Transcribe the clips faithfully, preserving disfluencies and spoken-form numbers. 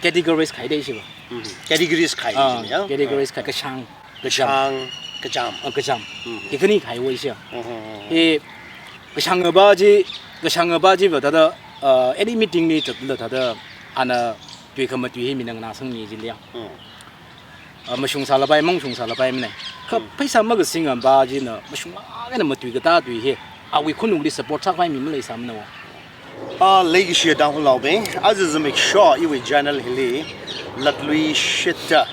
categories khaida ishiva. Mhm. Categories khai Ah, ishiva, ya? Categories khai, kashāng, kacham. Kashāng, kacham. Ah, kacham. Mhm. Hi khani khaiwa ishiva. Mhm, mhm, mhm. Hi kashāngva chi, kashāngva chiva thāda, ah, any meeting li zatla thāda ana tui khamatui hi mina nganāsangmi jilei ya. Mhm. Ah, mashungsālapai, mashungsālapai manei. Kha Mm. pheisā makasingva china, mashunglāk eina matui katā tui hi. Awui khanukli support sākhavai mi maleisāmana. Ah, leikashi Tangkhul naobing, aja zimiksho iwui channel hili, latluishitda,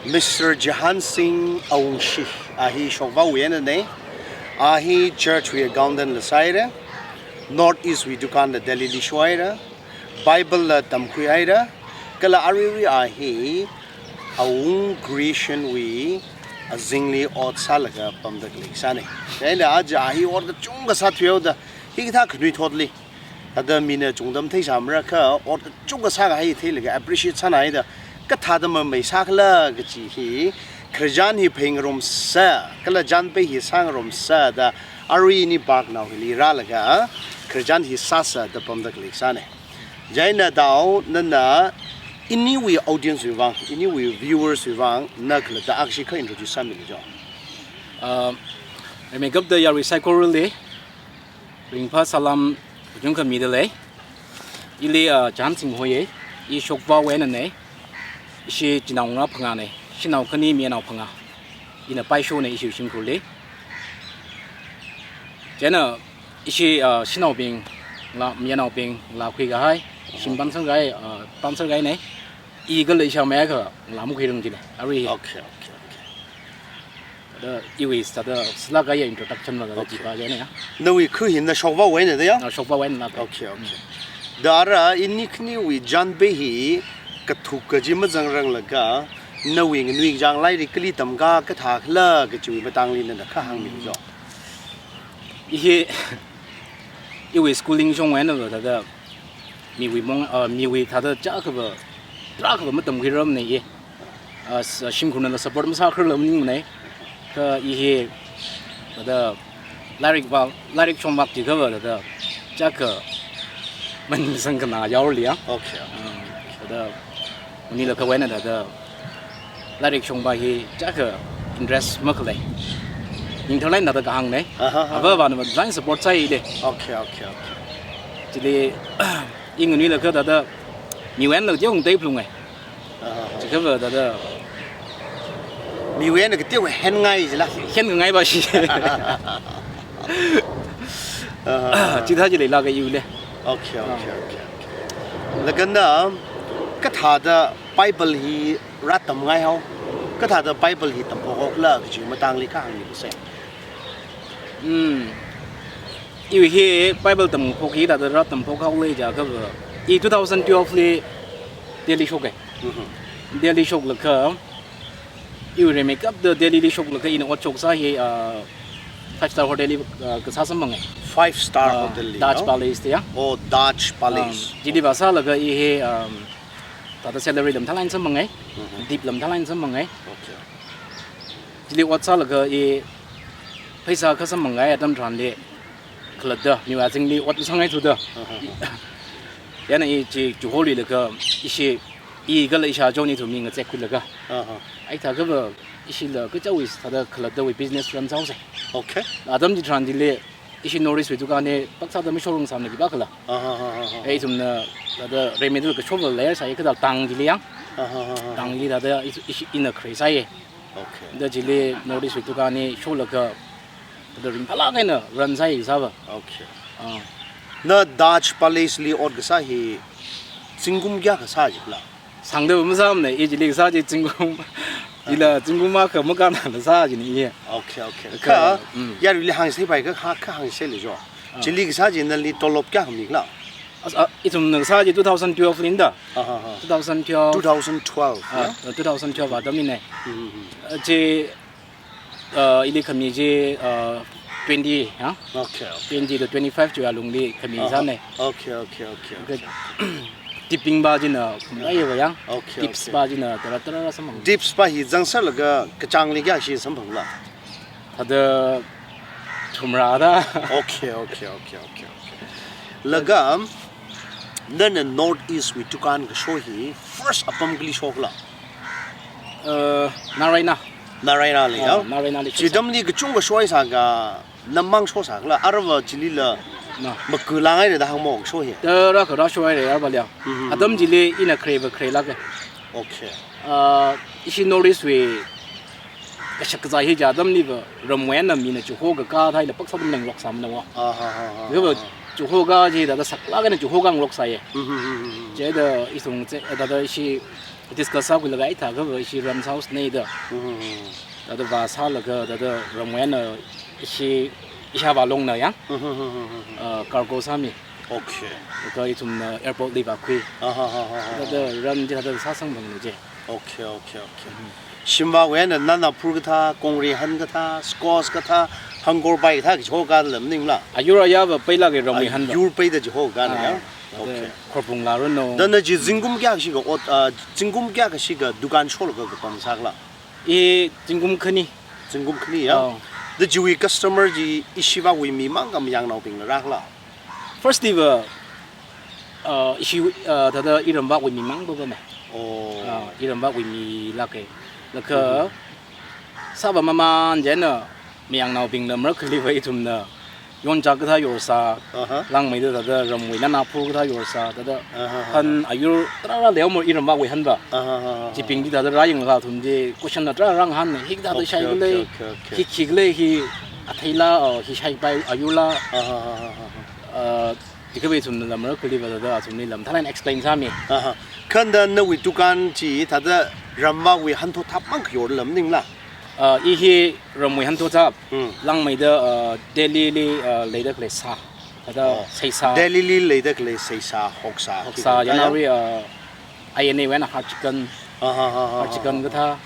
Mister Jahan Singh Awungshi, a hi Shokvaowui einanei, a hi church wui accountant la sāhaira, North East wui dukan la Delhi li shohaira, Bible la tamkhuihaira, kala aruirui a hi Awung Creation wui azingli ot sālaga pamda khalei kasānei. Chieina aja a hi ot kachungkha sāthuihaoda, hikathā khanuithotli. Thāda mina chungda matheisāmara kha ot kachungkha sākahai theilaga appreciate sānaida, kathāda mamei sākhala kachi hi, khararchan hi pheingarumsa, kala chānpei hi sāngarumsa da, arui ini parknao hili rālaga, khararchan hi sāsa da pamda khalei kasānei. Chieina tao, nana iniwui audience wui vang, iniwui viewers wui vang, na khalatta akhashi kha introduce sāmilu jo. Uh, rimeikapta yarui saikorali, ringphā salam kachungkha midalei. Ili, uh, Jahan Singh hoiya, i Shokvaowui einanei, ishi chinaongarā phangānei, shanao khani mayarnao phangā. Ina paishonei ishi shimkhurli. Chieina ishi, uh, shanaobingla, mayarnaobingla khuikahai, shim pamsangkahai, uh, pamsangkahainei. I kala ishāmei akhala makhuirang jilei. Arui hi. Okay, okay, okay. Thāda iwui sāda sālāk kahaiya introduction la thāda Okay. jipa jane ya. Nawui khu hi na Shokvaowui einada ya? Na Shokvaowui einala. Okay, okay. Da ara ini khaniwui chānpei hi kathuk kaji mazangranglaga, nawui nganui kachāng lairik kali tamka kathā khala kachiwui matangli nana kha hāngmilu jo. I hi iwui schooling shongwui einava thāda miwui mong, uh, miwui thāda chākhava, tarākhava matamkhuiramnei i. Uh, s-, shimkhurnala support masākhararla maningnei. Kha i hi thāda lairikva, lairik shongvak jiakhava thāda chākha maningsang khanā yaorli ya. Okay, okay. Um, thāda nganui lakhawui eina thāda lairik shongva hi chākha interest makhalei. Ningthar lei na thāda kahāngnei. Aha, aha. Avāvana line support sāi de. Okay, okay, okay. Chili, i nganui lakha thāda miwui eina teokha teiphalungai. Aha, aha. Chiakhava thāda miwui eina kateokha hānngai jila. Hāngngai ba shi. Aha. Chithā chi leilāka iwuili. Okay, okay, okay, okay. Laga na kathāda Bible hi rātamngaihao, kathāda Bible hi tamphok haokhala kaji matangli kha hāngmilu se. Hmm. Iwui hi Bible tamphok hi thāda rātamphok haokhala jiakhava, i two thousand twelve li Delhi shokai. Mhm. Delhi shoklaga, iwui rimeikapta Delhi li shoklaga ina ot shoksā hi, uh, five star hotel li, uh, kasā samphangai. Five star Uh, hotel li, Taj no? Palace da ya. Oh, Taj Palace. Um, chili vāsālaga i hi, um, thāda salary la mathālāk eina samphangai, Mhm. tip la mathālāk eina samphangai. Okay. Chili ot sālaga i pheisā kha samphangkahai atam tharanli khalatta, miwui azingli ot masāngaithuda. Aha. Chieina i chi Johor li laga ishi, i kala ishāchon ithum mi ngazekkhuilaga. Aha. Hithākhava ishila kachichāwui thāda khalattawui business run sāhaosei. Okay. Atam chitharan chili ishi North East wui dukan hi pāksāda mashorungsāmana khipākhala. Aha, aha, aha. Ithumna thāda remedial kashokla leisāi kathā town chili ya. Aha, aha, aha. Town chili thāda ishi, ishi ina khuisai. Okay. Da chili North East wui dukan hi sholaga thāda ringphālāk eina run sāi sāva. Okay. Ah. Na Taj Palace li ot kasā hi zingkum kayākha sā jila? Sangda masāmanei, i chili kasā chi zingkum. Chila zingkum akha makānna sā jina i. Okay, okay. Kha, Kha, mm. yaruili hāngsei pai kha, kha, kha hāngseilu jo. Ah. Chili kasā chi nali tolop kayākha mikhala? As, ah, ithumna kasā chi two thousand twelve lina da. Aha, aha. Two thousand twelve. Two thousand twelve, Ah, ya? two thousand twelve atamli nei. Mm-hmm. Ah, chi, ah, ili khami chi, ah, twenty, ha? Okay, okay. Twenty to twenty-five chiwui alungli khami Aha. sānei. Okay, okay, okay, Kha, okay. tipping va china, kumlai va ya. Okay, Tips okay. va china, tara tara samphang. Tips va hi zangserlaga kachāngli kayākha samphangla? Thāda thumrā da. Okay, okay, okay, okay, okay. Laga, Nana North East wui dukan kasho hi first apam kali shokhala? Uh, Naraina. Naraina li, ah, ya? Naraina li. Chi atamli kachungkha shoi sākha, namang shosākhala, aruiva chilila na makulangai da hāngmo kasho hi? Tarākha rāshoire, aruiva liya. Mhm. Atam chili ina khareva kharelāke. Okay. Uh, ishi North East wui kashak kazā hi chi atamliva ramwui eina mina chiho kakā thāila paksa atam leng loksāmana wa. Ah, ha, ha, ha, ha. Kava chiho kakā chi thāda saklāk eina chiho kakā ngaloksāye. Mhm, mhm, mhm. Chithāda ithum chi, thāda ishi discuss sākhuilaga ithākhava ishi ram sāhaosei da. Mhm, mhm. Thāda vāsālaga thāda ramwui eina ishi, ishāvā longna ya. Mhm, mhm, mhm, mhm. Uh, cargo sāmi. Okay. Kha ithumna airport li vākhui. Ah, ha, ha, ha, ha. Thāda ram chi thāda sāsangphangna chi. Okay, okay, okay. Mhm. Shimvāwui eina nana phur kathā, kongri han kathā, squash kathā, hangkorpai kathā kachiho kakāla maningla? Ayur ayāva peilāke ramwui hanva. Ayur peida chiho kakāna ya? Ah, thāda okay. Khorpung la runo. Thāda na chi zingkum kayākha shikha ot, ah, zingkum kayākha shikha dukan sholaga kapam sākhala? I zingkum khani. Zingkum khani ya? Oh. Thāda chiwui customer chi ishivāwui mi mang kha mayangnaobingla rākhala? First li va, uh, ishi, uh, thāda iramvāwui mi mang va va me. Oh. Uh, iramvāwui mi lāke. Laga, mhm, sāva maman chieina mayangnaobingna marakhaliva ithumna yonchā kathā yorsā, aha, langmeida thāda ramwui nana phur kathā yorsā, thāda aha, aha, han ayur tarāra leomo iramvāwui hanva. Aha, aha, aha. Chibing chi thāda rāyanglaga athum chi question la tarāra ngahānna, hi kathāda okay, shai khalei, okay, okay, okay, hi khi khalei, hi atheila, oh, hi shaipai ayurla. Aha, aha, aha, aha. Uh, chikha ithumla marakhaliva thāda athumli mathālāk eina explain sāmi. Aha. Kha thāda nawui dukan chi thāda ramvāwui hanthotthap mang khayorla maningla? Uh, i hi ramwui hanthotthap. Hmm. Langmeida, uh, Delhi li, uh, leida khalei sā. Thāda, oh, seisā. Delhi li leida khalei seisā, hoksā. Hoksā, khi khalei ya? Yanawui, uh, I N A wui eina hard chicken. Aha, aha, aha, hard chicken kathā,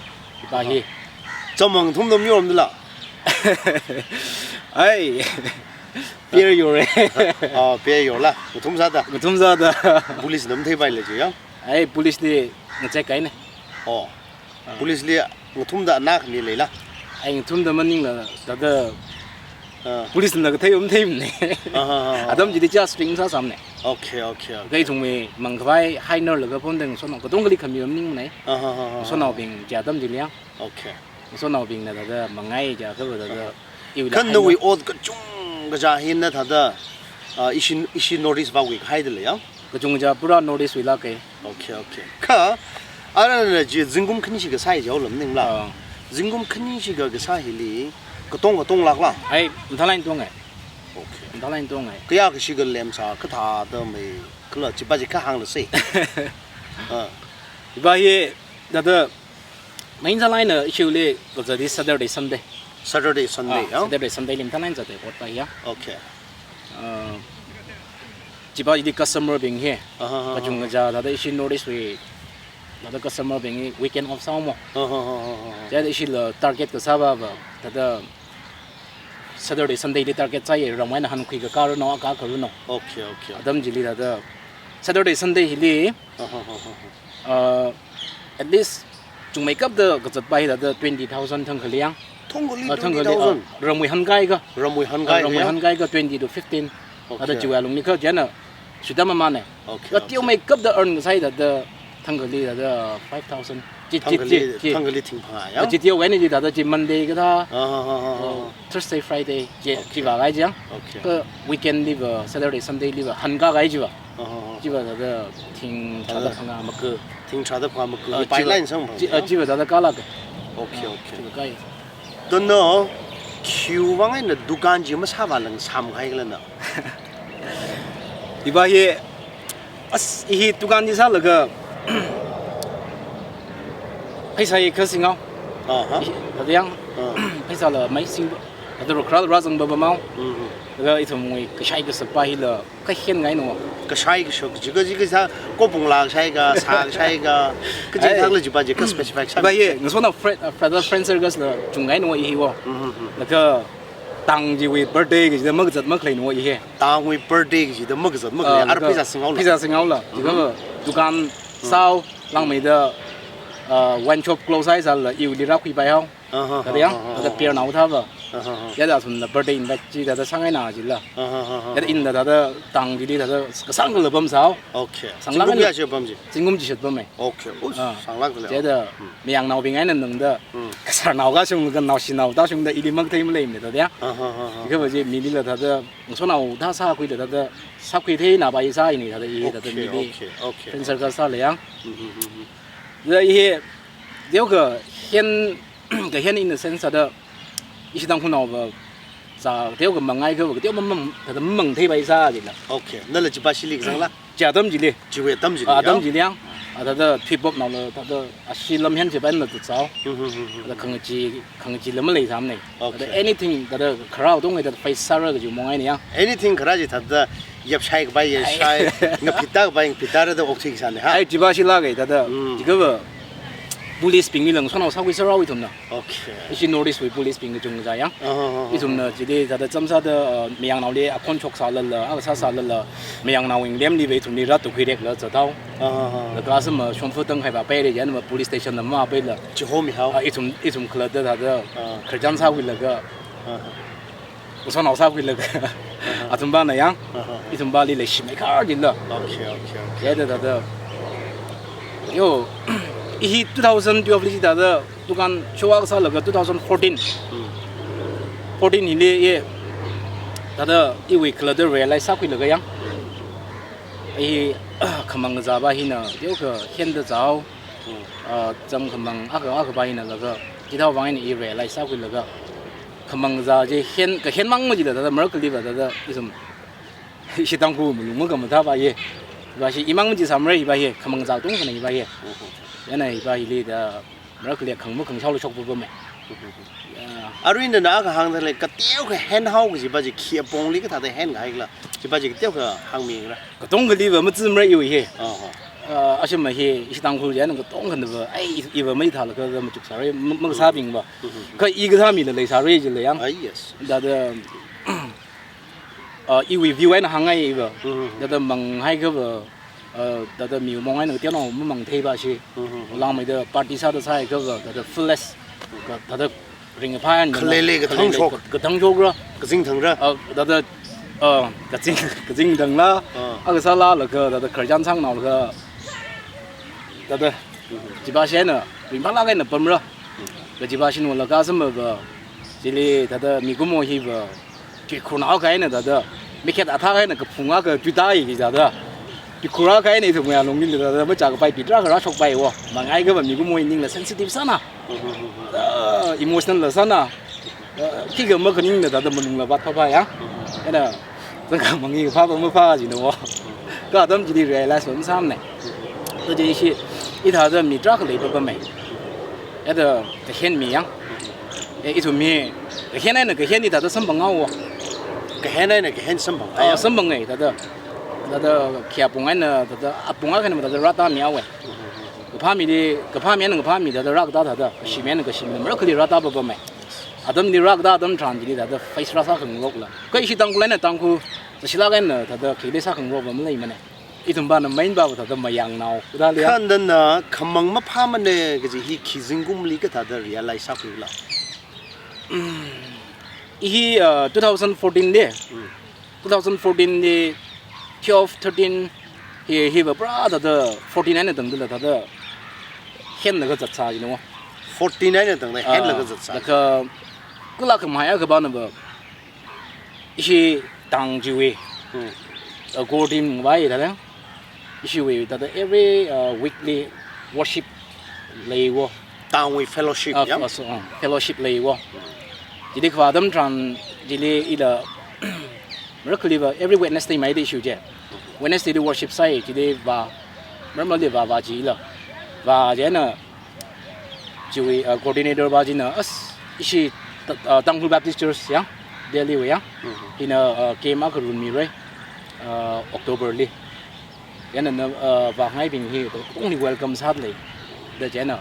iva hi. Aha. Chāmang ngathumda mayormala? Ai. Peer yore. Ah, peer yorla. Ngathum sāda. Ngathum sāda. Police na matheipaila chi ya? Ai, police li ngachek kahaina. Oh. Ah. Police li ngathumda ana khani leila? Ai, ngathumda maningla, thāda, ah, police na kathei um theimana. Ah, ah, ah, ah. Atam chili just strict sāsāmana. Okay, okay, okay. Kha ithumwui mangkhavai hainer laga phone teng sonao, katongali khami maningmana. Ah, ah, ah, ah, ah. Sonaobing chi atam chili ya. Okay. Sonaobingna thāda mangai chi akhava thāda, ah, iwuila kha hainer. Nawui ot kachungkha chi hina thāda, ah, ishi, ishi North East vāwui kahaida lei ya? Kachungkha pura North East wui lāke. Okay, okay. Kha, arui nana chi zingkum khani shikha sāi jihaola maningla? Ah. Zingkum khani shikha kasā hili, katong katong lākla? Ai, mathālāk eina tonge. Okay. Mathālāk eina tonge. Kayākha shikha lemsā, kathāda maikhala chiva chi kha hāngla sei. Ah. Iva hi, thāda, main sālāk eina ishiwuili kazat hi Saturday, Sunday. Saturday, Sunday, ah, ya? Saturday, Sunday li mathālāk eina zatte, otpai ya. Okay. Uh, chiva chili customer bing hi. Aha, aha, kachungkha aha. Thāda ishi North East wui, thāda customer bing hi weekend off sāhaomo. Aha, aha, aha, aha. Chithāda ishila target kasāva va, thāda Saturday, Sunday li target sāye, ramwui eina hankhui kakā runo, akā kharuno. Okay, okay. Atam chili thāda Saturday, Sunday hili, aha, aha, aha. Uh, at least, chungmeikapta kazatpai thāda twenty thousand thangkhali yang. Thangkhali ah, thangkhali, twenty thousand? Ah, ramwui hankahai akha. Ramwui hankahai ah, ramwui akha yang? Hankahai akha twenty to fifteen. Okay. Thāda chiwui alungli kha chieina suitamamana. Okay, okay. Kha teomeikapta earn kasāi thāda thangkhali thāda five thousand. Chi, chi, thangkhali, chi, chi. Thangkhali thing phangā yang? Chi teowui eina chi thāda chi Monday kathā. Ah, ah, ah, ah, ah. Oh, Thursday, Friday, chi, okay, chi vākahai chi yang. Okay. Kha weekend liva, Saturday, Sunday liva, hankahai chiva. Ah, ah, ah. Chiva thāda thing tharāda phangā maku. Thing tharāda phangā maku. Ah, hi chiva, pipeline sangphang chi, ah, yang? Chiva thāda kālāke. Okay, ah, okay. Chiva kai. Thāda na, khiwui vang eina dukan chi masāvāla ngasāmkahai khala na? Iva hi, as, i hi dukan chi sālaga, pheisā hi kha singhao. Aha. I, thāda yang, ah, pheisāla mai sing, thāda rukra rāzang pamamao. Mhm. Laga ithumwui kashai kashakpa hila, kha henngai no. Kashai kashak, kaji kaji kasā, kopung la kashai ka, sā kashai ka, kaji ai, thākhala chiva chi kha specify sā. Iva hi, ngasotnao fri-, uh, friend, friend circles la chungngai no i hi wo. Mhm, mhm. Laga tang chiwui birthday kajida makazat makhalei no i hi. Tangwui birthday kajida makazat makhalei, ah, ara laga pheisā singhaola. Pheisā singhaola. Mhm. Chikha dukan, mhm, sāhao, langmeida, uh, wine shop close haisālala, iwuili rākhuipaihao. Aha, thada yang, aha, thada aha. Pier nao thāva. Aha, aha. Yada athumna birthday invite chi thada sāngaina jila. Aha, aha, aha. Yada ina thada tang chili thada kasāng kala pamsao. Okay. Sānglāk zingkum eina kayā chi pam chi? Zingkum chishat pam e. Okay. Us, ah. Sānglāk kala. Yada, hmm, mayangnaobing eina nungda. Hmm. Kasarnao kashung, kanaoshinao tāshungda ili makathei maleimana thada yang. Aha, aha, aha. Ikha va chi milila thada, ngasotnao thā sākhuida thada, sākhui theina bai sāi ni thada i thada, okay, mili. Okay, okay. Friend circle sāla yang. Mhm, mhm, mhm. Thada i hi, teokha hen, kahen in the sense thada, ishi Tangkhulnao va, sā teokha mangai kha va, teokha mamang, thada mamang thei bai sā jila. Okay. Nala chipa shili kasāngla? Chi atam chili. Chiwui atam chili, ah, atam ya? Chili yang. Ah, thada thuipopnaola, thada ashi lamhen chi banla tu sao. Mhm, mhm, mhm. Thada khangachee, khangachee lam malei sāmana. Okay. Thada anything, thada kharao tong thada face sāra kaji mong eina yang. Anything kharā chi thada yapshai kapai yapshai, ai, ngaphitta kapai ngaphitta rada okthui sāna ha. Ai, chipa shilāka thada. Mm. Chikha va police bingli lang ngasotnao sākhui sāra ithumna. Okay. Ishi North East wui police bing kachungkha yang. Aha, aha, aha. Ithumna chili thada chamsāda, uh, mayangnaoli akhon shoksālala, akha sāsālala, mayangnao wui ngalemli va ithumli rātukhuirekla zathao. Aha, aha. Laga sāma shongfa tangkhai va paira yan ma police station na ma paila. Chihomihao. Ah, ithum, ithum khalatta thada, ah, khararchan sākhuilaga. Aha. Ngasotnao sākhuilaga. Aha. Athumvana yang. Aha. Ithumvali leishimei khar jila. Okay, okay, okay. Yada thada. Yo, i hi two thousand twelve li thada dukan show kasālaga two thousand fourteen. Hmm. Fourteen hili ye. Thada iwui khalatta realize sākhuilaga yang. I hi, khamang kazā va hina, teokha henda zao. Hmm. Ah, cham khamang akha akha va hina laga. Chithāwui vang eina i realize sākhuilaga. Khamang kazā chi hen, kahen mang majila thada marakhali va thada ithum. Ishi Tangkhul malung makamathā va ye. Va shi imang maji sāmara va ye, khamang kazā tongkhana va ye. Mhm. Yana va hili thada marakhali khangma khangshaola shokpa pam e. Mhm. Ya. Arui nana kahāng thālei kateokha henhao kaji va chi khi apongli kathāda hen kahaikhala. Chi va chi kateokha hāngmingra. Katongkhali va mazimara iwui hi. Aha. Ah, ashima hi, ishi Tangkhul china katongkhana va, ai, i, iva maithālaga va machuk sāra, ma, makasābing va. Mhm. Kha i kasāmila leisāra jila yang. Ah, yes. Thada, ah, iwui view eina hāngngai iva. Mhm. Thada manghai kha va, ah, thada miwui mong eina kateonao mamang thei va shi. Mhm. Langmeida party sāda sāhai kha va, thada fullest. Ka, thada ringphā eina khalei lei kathang khalei lei shok. Ka, kathang shokra. Kazing thangra. Ah, thada, ah, kazing, kazing thangla. Ah. Akha sālalaga, thada khararchan sāngnaolaga. Thada, mhm, chipa shina, ringphālāk eina pamra. Mhm. Ka chipa shina laga sāma va, chili thada mikumo hi va, tuikhurna akha eina thada, mikhet athā eina kaphung akha tuitāi ki thada. Tuikhur akha eina ithum mayā lungli thada, machā kapai pi tarākha rāshokpai wo. Mangai kha va mikumo hi ningla sensitive sāna. Ah, emotional la sāna. Ah, khikha makhaningla thada malungla vātphāphā ya. Eina, zangkhamang hi phāphā maphā jina wo. Kha atam chili realize va masāmana. Thada ishi, i thada mi tarākha leipapamei. Thada kahen mi yang. Eh, ithum hi, kahen eina kahen i thada samphang haowa. Kahen eina kahen samphang. Ah, haowa. Samphangai thada. Thada khi apong eina thada, apong akha eina thada rātāmi haowa. Kaphā mili, kaphā mi eina kaphā mi thada rākatā thada, kashi mi eina kashi mi marakhali rātā papamei. Atamli rākatā atam tharan chili thada face rāsā khangarokla. Kha ishi Tangkhul eina Tangkhul, sāshilāk eina thada khi leisā khangarok va maleimana. Ithumvana main va thada mayangnao. Kha thada ya. Kha nana khamang maphāmana kaji hi khi zingkumli kathāda realize sākhuila. Mm. I hi, uh, two thousand fourteen li. Mm. Two thousand fourteen li twelve, thirteen hi, hi va pura thada fourteen eina tangdala thada henlaga zatsā jina wo. Fourteen eina tangda henlaga zatsā. Ah, laga kala khamahai akha vana va. Ishi tang chiwui. Hmm. Uh, core team vai thada. Ishiwui thada every, uh, weekly worship lei wo. Tangwui fellowship, ah, ya? Fellowship, ah, fellowship lei wo. Chili kha atam tharan chili ila marakhali va every Wednesday maida ishiwui chi. Wednesday li worship sāi chili va. Marakhali va va chila. Va china chiwui, ah, coordinator va china as ishi ta-, ah, Tangkhul Baptist Church ya. Delhi wui ya. Mhm. Hina, ah, camp akha runmira. Ah, October li. Yana na, ah, vāngaibing hi, only welcome sālei. Da china.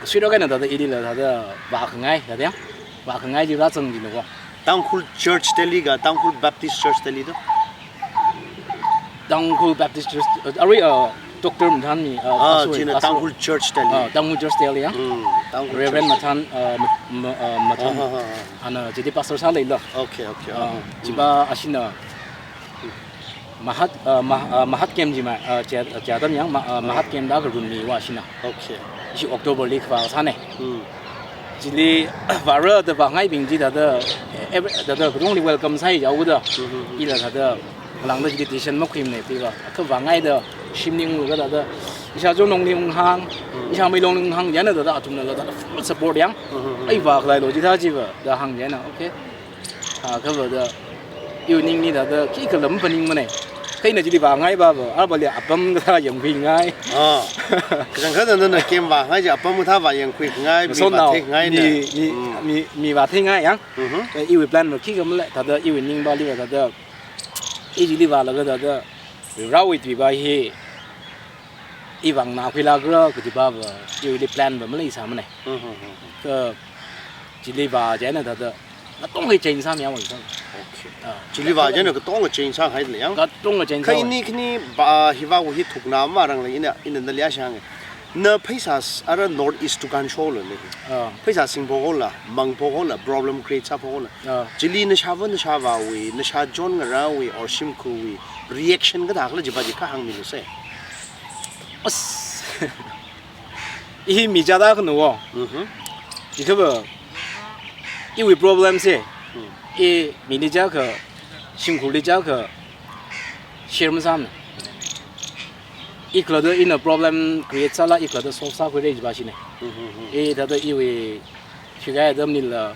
Suirok eina thada ilila thada vākhangai, thada ya. Vākhangai chi rāzang jina wo. Tangkhul Church Delhi ka, Tangkhul Baptist Church Delhi to. Tangkhul Baptist Church, uh, arui, uh, Doctor Mathanmi, uh, Ah, sorry, china pastor. Tangkhul Church tali. Ah, Tangkhul Church tali, ya. Mm, Tangkhul Reverend Church. Mathan, uh, Mat-, Ma-, uh, Mathan. Ah, ah, ah, ah. Ana chili pastor sāleilo. Okay, okay. Ah, ah. Chiva ashina Mahat, uh, Mah-, uh, Mahat Camp jima, uh, cha-, cha tam yang, Ma-, uh, Mahat Camp da kharunmiva ashina. Okay. Ishi October li khavā sāne. Mm. Chili vāra da vāngaibing chi thāda, every, thāda katongli welcome sāi jaoda. Mm-hmm. Ila thāda, ngalāngda chili decision makhuimane piva. Kha vāngaida shimli unglaga thāda, ishā Chonlongli unghāng, Mm. ishā Meilongli unghāng, chieina thāda athumnala thāda full support yang. Mm-hmm. Ai vākhalailo chithā chiva, da hāng chieina, okay. Ah, kha va da, iwui ningli thāda, khikha lam phaningmane. Kha ina chili vāngaiva va, arvali apam kathā yangkhuingai. Ah. Kachangkhatna nana camp vāngai chi apam kathā vāyangkhuingai, mi Masotnao, vātheingai mi, na. mi, Mm. mi, mi vātheingai yang. Mhm. Eh, iwui plan va khikha male, thāda iwui ningvali va thāda, i chili vālaga thāda, Varewui tuiva hi, i vānganākhuilaga kajiva va, iwuili plan va maleisāmane. Mhm, mhm. Kha chili vā chieina thāda, katonga change sāmi awang sāng. Okay. Ah. Chili vā chieina katonga change sāngaile yang. Katonga change sāngai. Kha ini khani va, hiva hi thukna marang le ina, ina nali ashang. Na pheisā s-, ara North East to kan sholo ne. Ah. Pheisā singphok hola, mangphok hola, problem create sāphok hola. Ah. Chili nashāva, nashāvāwui, nashā John ngarāwui, or shimkhurwui, reaction kathā khala chiva chi kha hāngmilu se. As. I hi mi chāda khanuwo. Mhm. I kha va, iwui problem se. Hmm. I mili chākha, shimkhurli chākha, share masāmane. I khalatta ina problem create sāla, i khalatta solve sākhuire chiva shine. Mhm, mhm. I thāda iwui, shikai atamlila,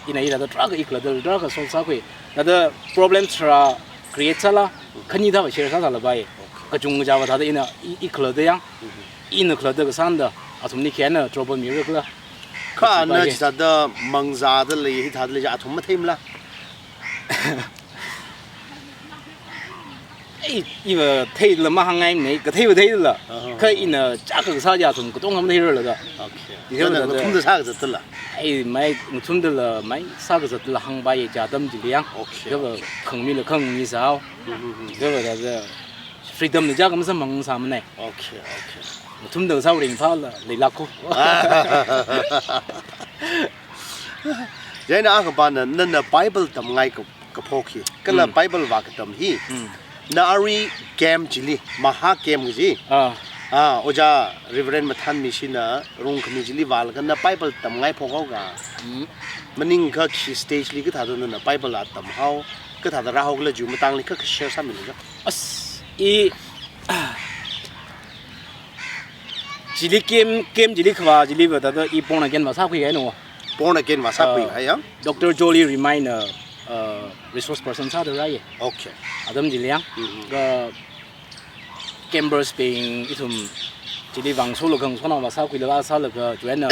ina i thāda tarākha i khalatta tarākha solve sākhui. Thāda problem tharā create sāla, khani thāva share sāsālapai. Kachungkhava thāda ina i, i khalatta yang, ina khalatta kasānda, athumli khi eina trouble mira khala. Kha na Kachiva hi. Chithāda mangzāda lei, hithāda lei, athum matheimala. Ei, iva theila mahāngngaimane, katheiva theila. Aha. Kha ina chākha kasā chi athum katonga matheirala da. Okay. Iva Nana thāda ngathumda sākazattala. Ei, mai ngathumdala, mai sākazattala hāngpai chi atam chili yang. Okay. Kha va khangmila khangmi sāo. Mhm, mhm. Kha va thāda freedom na chākha masamphangsamane. Okay, okay. Ngathumda kasā ringphāla, leilāko. Chieina akhava na, nana Bible tamngai ka, kaphok hi. Kala Mm. Bible vākatam hi. Mm. Na arui camp chili, Maha Camp kaji. Ah. Ah, Ojā Reverend Mathanmi shina rungkhami chili vālaga na Bible tamngai phok haoka. Mm. Maningakha khi stage li kathāda nana Bible atam hao, kathāda rāhao khala chiwui matangli kha, kha share sāmilu ja. As, i, ah, chili camp, camp chili khavā, chili va thāda i born again va sākhuikahaina. Born again va sākhui Uh, hai ya? Doctor Jolly Remain, uh, uh, resource person sāda rāye. Okay. Atam chili yang. Mhm. Kha campers bing ithum chili vāngasolaga ngasonao va sākhuilaga sālaga chieina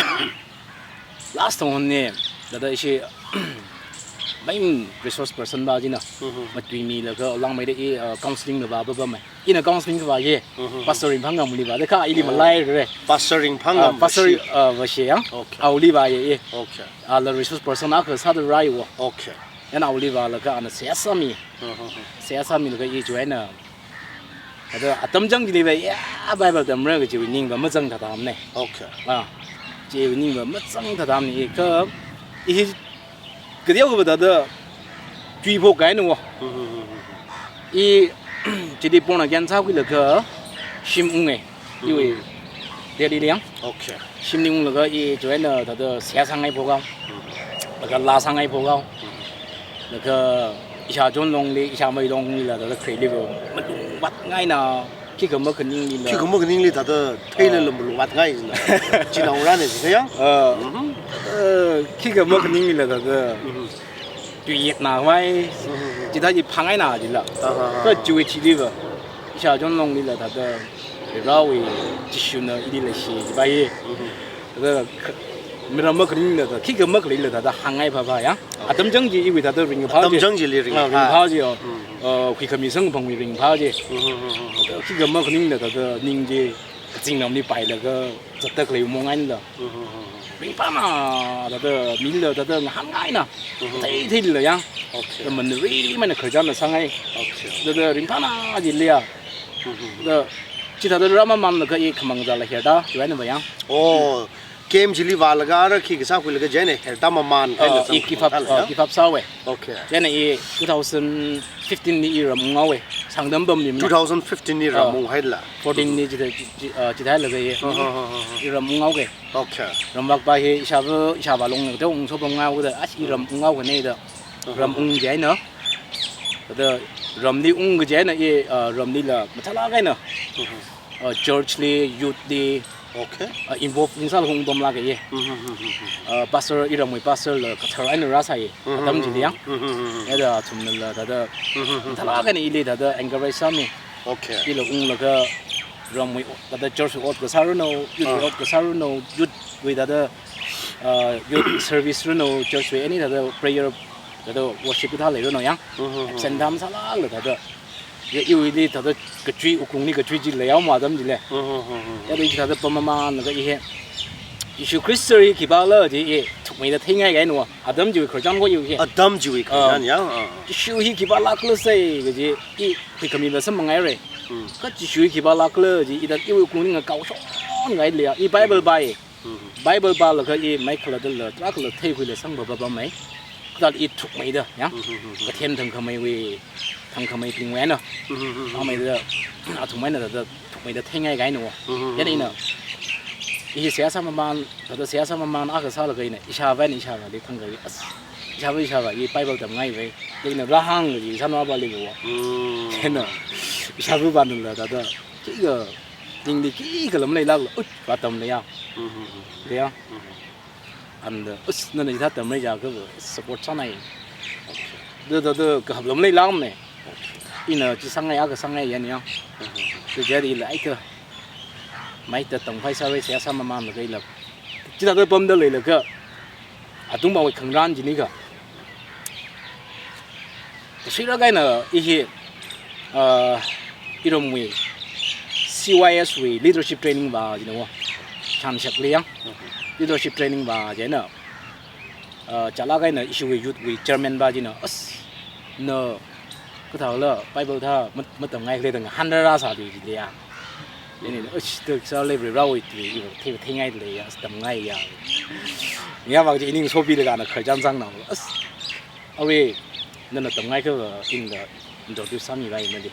last thonghon ne, thāda ishi main resource person va china. Mhm. Matuimilaga langmeida i, uh, counseling na va va va mai. Ina counseling khavā ye, Mhm. Pastor Ringphangam li vāda kha ili Oh. malaire. Pastor Ringphangam Ah, Pastor, Vashi. uh, Vashi yang. Okay. Awuili vāye, ye. Okay. Ala resource person akha sāda rāiwo. Okay. Chieina awuili vālaga ana seihā sāmi. Mhm. Seihā sāmilaga i chieina. Thāda atam chang chili va, ya, Bible tamra kajiwui ning va mazang thātamne. Okay. Ah. Chiwui ning va mazang thātamne. I kha, i hi Kateokha va thāda tui phokkahaina wo. Hmm, hmm, hmm, hmm. I chili born again sākhuilaga shim unge. Iwui Hmm. Delhi li yang. Okay. Shimli unglaga i chieina thāda seihā sāngai phokhaowa. Hmm. Laga laa sāngai phokhaowa. Hmm. Laga ishāchon longli, ishāmei longlila thāda khareli va malungvātngaina. Khikha makhaninglila. Khikha makhaningli thāda theilala Ah. malungvātngai jina. China ungrane jikha yang? Ah. Mhm. Ah, khikha makhaninglila thāda Mhm. tuiyetna vai. Mhm. Chithā chi phāngaina jila. Ah, ah, ah. Kha chiwui thili va. Ishāchon longlila thāda Varewui Jishuna ili leishi jiva ye. Mhm. Thāda kha-, miram makhaninglila thāda, khikha makhaleila thāda hāngngai phāphā yang. Okay. Atam chang chi iwui thāda ringkaphā Atam chi. chang chili ringkaphā. Ah, ringkaphā chi, oh. Hmm. Uh, huikhami samkaphangwui ringkaphā chi. Hmm, hmm, hmm, hmm, hmm. Khikha makhaninglila thāda ning chi kazingramli pailaga zatda khalei mongainla. Hmm, hmm, hmm, hmm. Ringphāna thāda mila thāda ngahānngaina. Hmm, hmm, hmm. Thei theila yang. Okay. Thāda manri mana khararchanna sāngai. Okay. Thāda ringphāna jili ya. Hmm, hmm, hmm. Thāda Chithāda rāmamanlaga i khamang zala herda, chiwui eina va yang. Oh, camp chili vālaga ara khi kasā khuilaga chieina herda maman kahaina. Oh, i zang give up, khamang oh, thāla. Give up sāhaowa. Okay. Chieina i two thousand fifteen li i ram unghaowa. Sangtam pamli mana. Two thousand fifteen li ram Oh. unghaila. Fourteen li chithā, chi, chi, ah, chithālaga i, Oh, oh, oh, oh, oh. i ram unghaowa. Okay. Ramvakpa hi ishāva, ishāva longda ungshopamngai haoda, ah, i ram unghaowa ne da. Uh-huh. Ram ung chieina. Thāda ramli ung kachieina i, ah, ramlila mathālāk eina. Uh-huh. Ah, church li, youth li. Okay. Ah, involve ungsālaga ungpamlāka ye. Uh-huh, uh-huh, uh-huh. Ah, pastor, iramwui pastor la kathar eina rāsāya. Uh-huh, Atam chili yang. Uh-huh, uh-huh, uh-huh. Yada athumnala thāda. Uh-huh, uh-huh. Mathālāk eina ili thāda encourage sāmi. Okay. Ila unglaga ramwui, thāda church wui ot kasā ranu, youth wui Ah. ot kasā ranu, youth wui thāda, ah, youth service ranu, church wui any thāda prayer, thāda worship kathā leiranu yang. Mhm, mhm. Absent dam sālala thāda. Ya iwuili thāda kachui, wuklungli kachui chi leihaoma atam chili. Mhm, mhm, mhm. Ya da i thāda pammamanlaga i hi. Jishu Khrista hi khipāla chi i thukmeida theingai kahaina. Atam chiwui khararchan ko iwui hi. Atam chiwui khararchan Ah. yang, ah. Jishu hi khipālākla sai kaji i khuikhami va samphanghaira. Hmm. Kha Jishu hi khipālākla chi i thāda iwui wuklungli ngakaoshon ngaile ya. I Bible Hmm. pāya. Hmm. Bible pālaga i maikhalattala, tarākhala theikhuilaga samphang papamhai. Kha thāda i thukmeida, ya. Hmm, hmm, hmm, hmm. Kathem thangkhameiwui, thangkhameibingwui eina. Hmm, hmm, hmm, hmm. Thangmeida, athumwui eina thāda thukmeida theingai kahaina. Hmm, hmm, Chieina hmm, ina, hmm. i seihā sāmaman, thāda seihā sāmaman akha sālaga ina, ishāva eina ishāvali thangkha i, as, ishāva ishāva i Bible tamngai vai. Ina rāhāng kaji ishāvāvali va. Hmm. Chieina, ishāvāvanala thāda, khikha, ningli khikha lam leilākla, ut, vātamna ya. Mhm, mhm. Ya. Mhm. And, uh, us, nana hithā tamra jiakha va, support sānai. Okay. Da, da, da, kahap lam leilākmana. Okay. Ina chi sāngai, akha sāngai yan ya. Mhm. Da jari ila ai kha. Maida tamkhavai sāra seihā sāmamanlaga ila. Chithāda pamda leilaga. Atungpawui khangarān chini kha. Kashira kahaina i hi, ah, iramwui C Y S wui leadership training va china wo. Chanshakli yang. Mhm. Leadership training va chieina, ah, chala kahaina ishiwui youth wui chairman va china. As, na, kathāla, Bible thā, mat-, matamngai khala da ngahānra sāli chili ya. Ini, as, da sāle bri rāwui tui, i va thei, theingaile ya, as, tamngai ya. Ya va chi i ning sopilaga na khararchan zangnao. As, Awui, nana tamngai kha va ina introduce sāmi vai nali.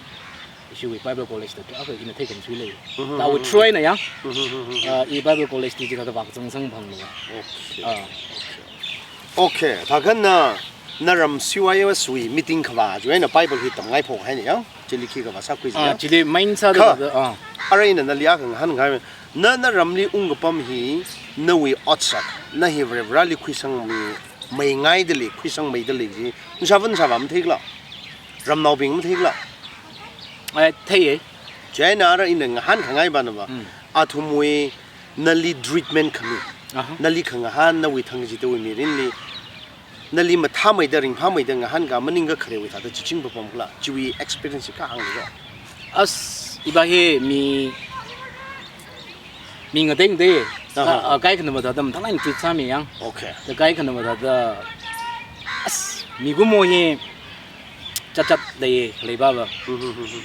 Ishiwui Bible College da akha ina theikhamsui lei. Mhm, Awui mhm. Troy na yang. Mhm, mhm, mhm. Ah, i Bible College li chithāda vākazang samphanglu. Okay. Ah. Okay. Okay. Thākha na, na ram C Y S wui meeting khavā chiwui eina Bible hi tamngai phonghaina yang. Chili khikha vāsākhuisi Ah, ya. Chili main sāda Kha, da, ah. Arui ina nali akha ngahānngai. Na, na ramli ungkapam hi, nawui otsak, na hi Varivarāli khuisangmi, meingaidalei, khuisangmeidalei chi, nashāvā nashāvā matheikhala? Ramnaobing matheikhala? Ai, theiya. Chieina ara ina ngahānkhangai va na va. Mm. Athumwui nali treatment khami. Aha. Nali khangahān nawui thang kachidawui mirinli. Nali mathāmeida, ringphāmeida ngahānka maningakha kharewui thāda chiching papam khala. Chiwui experience kha hānglu. As, iva hi mi Mi ngateng de. Aha. Ka, ah, kaikhana va thāda mathālāk eina treat sāmi yang. Okay. Da kaikhana va thāda, as, mikumo hi chatchat lei, leiva va. Mhm, mhm, mhm.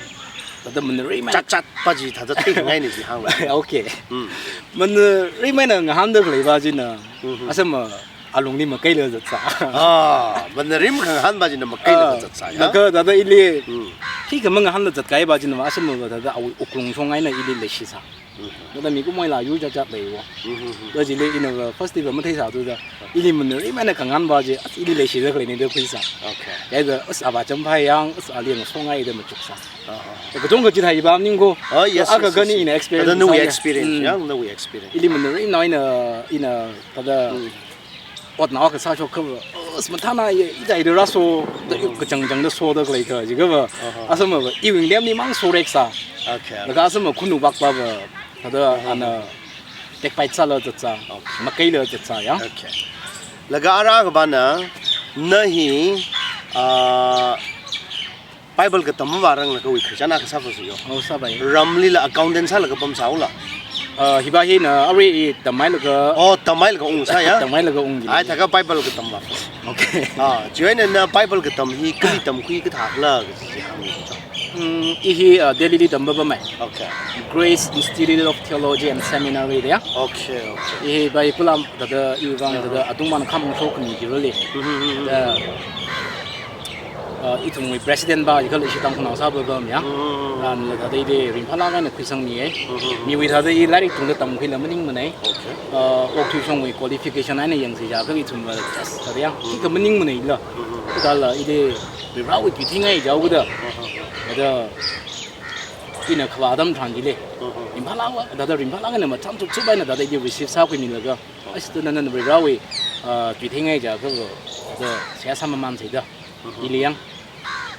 Thāda manarei mai. Chatchat pa chi thāda theingai ni chi hānglu. Okay. Mm. Manarei maina ngahānda leiva china. Mhm. Asam, ah, alungli makaila zatsā. Ah, manarei makhangahān va china makaila Ah, zatsā, ya? Laga thāda ili, Mm. khikha mangahānla zatkahai va china, asam va thāda awui wuklung shong eina ili leishisā. Mhm. Thāda mikumola yur chatchat leiwo. Mhm, mhm. Da chili ina va first day va matheisā thuda. Ili manarei maina khangahān va chi, as ili leishida khaleina da khuisā. Okay. Kha da, as ava champhai yang, as ali yang shong eina machuksā. Ah, ah. Katonga chithāi va ningko. Oh, yes, Akha yes, yes, khani yes. ina experience Thāda nawui sā ya. experience, Mm. ya, nawui experience. Ili manarei maina, ina thāda Mm. Otnao kasā shok kha va, as mathāna ye, i dai da rāso, da yu kachangchang da soda khalei kha, jiakha va, Aha. asam va, iwui ningli mang soreksā. Okay. Laga asam va khunu vak va va, thāda Aha. ana, tekpai sāla zatsā, Okay. makaila zatsā, ya. Okay. Laga ara kha va na, na hi, ah, Bible katam mavāranglakha awui khararchan akha sāvāsa yo. Oh, sāvāya. Ramlila accountant sālaga pamsāhaola. Ah, hiva hina arui i tamhailaga. Oh, tamhailaga ungsā ya? Tamhailaga ung. Ai, thākha Bible katam va. Okay. Ah, chiwui eina na Bible katam hi kali tamkhui kathākhala kaji chi hānglu cho. Mm, i hi, uh, Delhi li tampa pamei. Okay. Grace Institute of Theology and Seminary da ya. Okay, okay. I hi bai pulam thāda i vang thāda atungman kham shok khami jirole. Mm-hmm. Da, uh, ithumwui president pa i khala ishi Tangkhulnao sāpa pamei ya. Mm-hmm. Ran thāda i de ringphālāk eina khuisangmi e. Mm-hmm. Miwui thāda i lairik tungda tamkhuila maningmanei. Okay. Uh, okthui shongwui qualification eina yangsi jiakha ithumva just thāda ya. Mm-hmm. Kha maningmaneila. Mm-hmm. Kala i de Varivarawui tui theingai jihaoda. Mm-hmm. Thāda ina khavā atam tharan chili. Mm-hmm. Ringphālāk, thāda ringphālāk eina machān chukchup eina thāda i receive sākhuimilaga. Ashi thāda nana Varivarawui, ah, tui theingai jiakha, thāda seihā sāmamān sāda. Mm-hmm. Ili yang,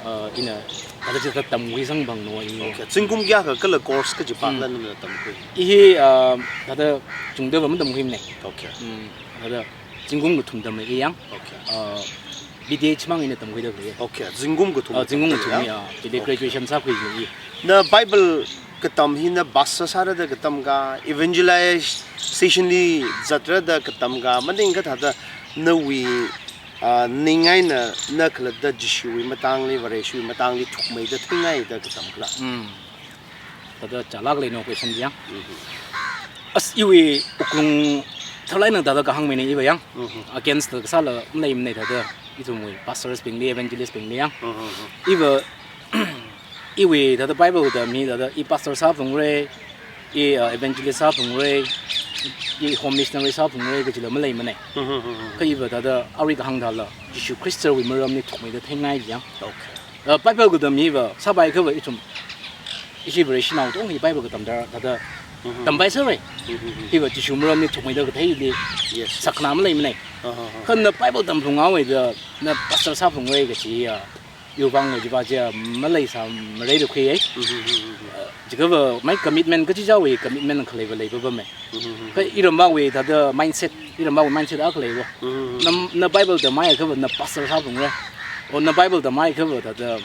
ah, ina thāda chithāda tamkhuisang pangna i. Okay. Zingkum kayākha kala course kaji pa Mm. kala nana tamkhui? I hi, ah, thāda chungdava matamkhuimanei. Okay. Mm, thāda zingkum kathum tammi i yang. Okay. Ah, B Th mang ina tamkhuida khalei. Okay, zingkum kathum Ah, zingkum kathum tamkhui ya? Ya. Chili Okay. graduation sākhui i. Na Bible katam hi na pastor sāra da katam ka, evangelization li zatra da katam ka, maningkha thāda nawui, ah, ning eina na khalatta Jishuwui matangli, Vareshiwui matangli thukmeida theingaida katam khala? Mm. Thāda chālāk lei no question ya. Mm-hmm. As iwui wuklung tharlāk eina thāda kahāngmeinei iva yang. Mm-hmm. Against thāda kasāla maleimanei thāda ithumwui pastors bingli, evangelist bingli yang. Mm-hmm. Iva, iwui thāda Bible katamli thāda i pastor sāphungra, i, uh, evangelist sāphungra, i home missionary sāphungra kajila maleimanei. Mm-hmm. Kha iva thāda arui kahāng thāla Jishu Khristawui maramli thukmeida theingai yang. Okay. Uh, Bible katamli va, sāpai khava ithum, ishi Vareshinao tong hi Bible katam thāda, thāda Mm-hmm. tampai sāra. Mm-hmm. Hiva Jishu maramli thukmeida katheili Yes. sakna maleimanei. Uh-huh. Kha na Bible tamphunghaowa da, na pastor sāphungra kaji ya, iwui vang kaji pa chiya maleisāmara da khui e. Mm-hmm. Uh, jiakhava mai commitment kachichāwui commitment khaleiva leipa pamei. Mm-hmm. Kha iramvawui thāda mindset, iramvawui mindset akha leiva. Mm-hmm. Na, na Bible tamhaiakhava na pastor sāphungra. O na Bible tamhaiakhava thāda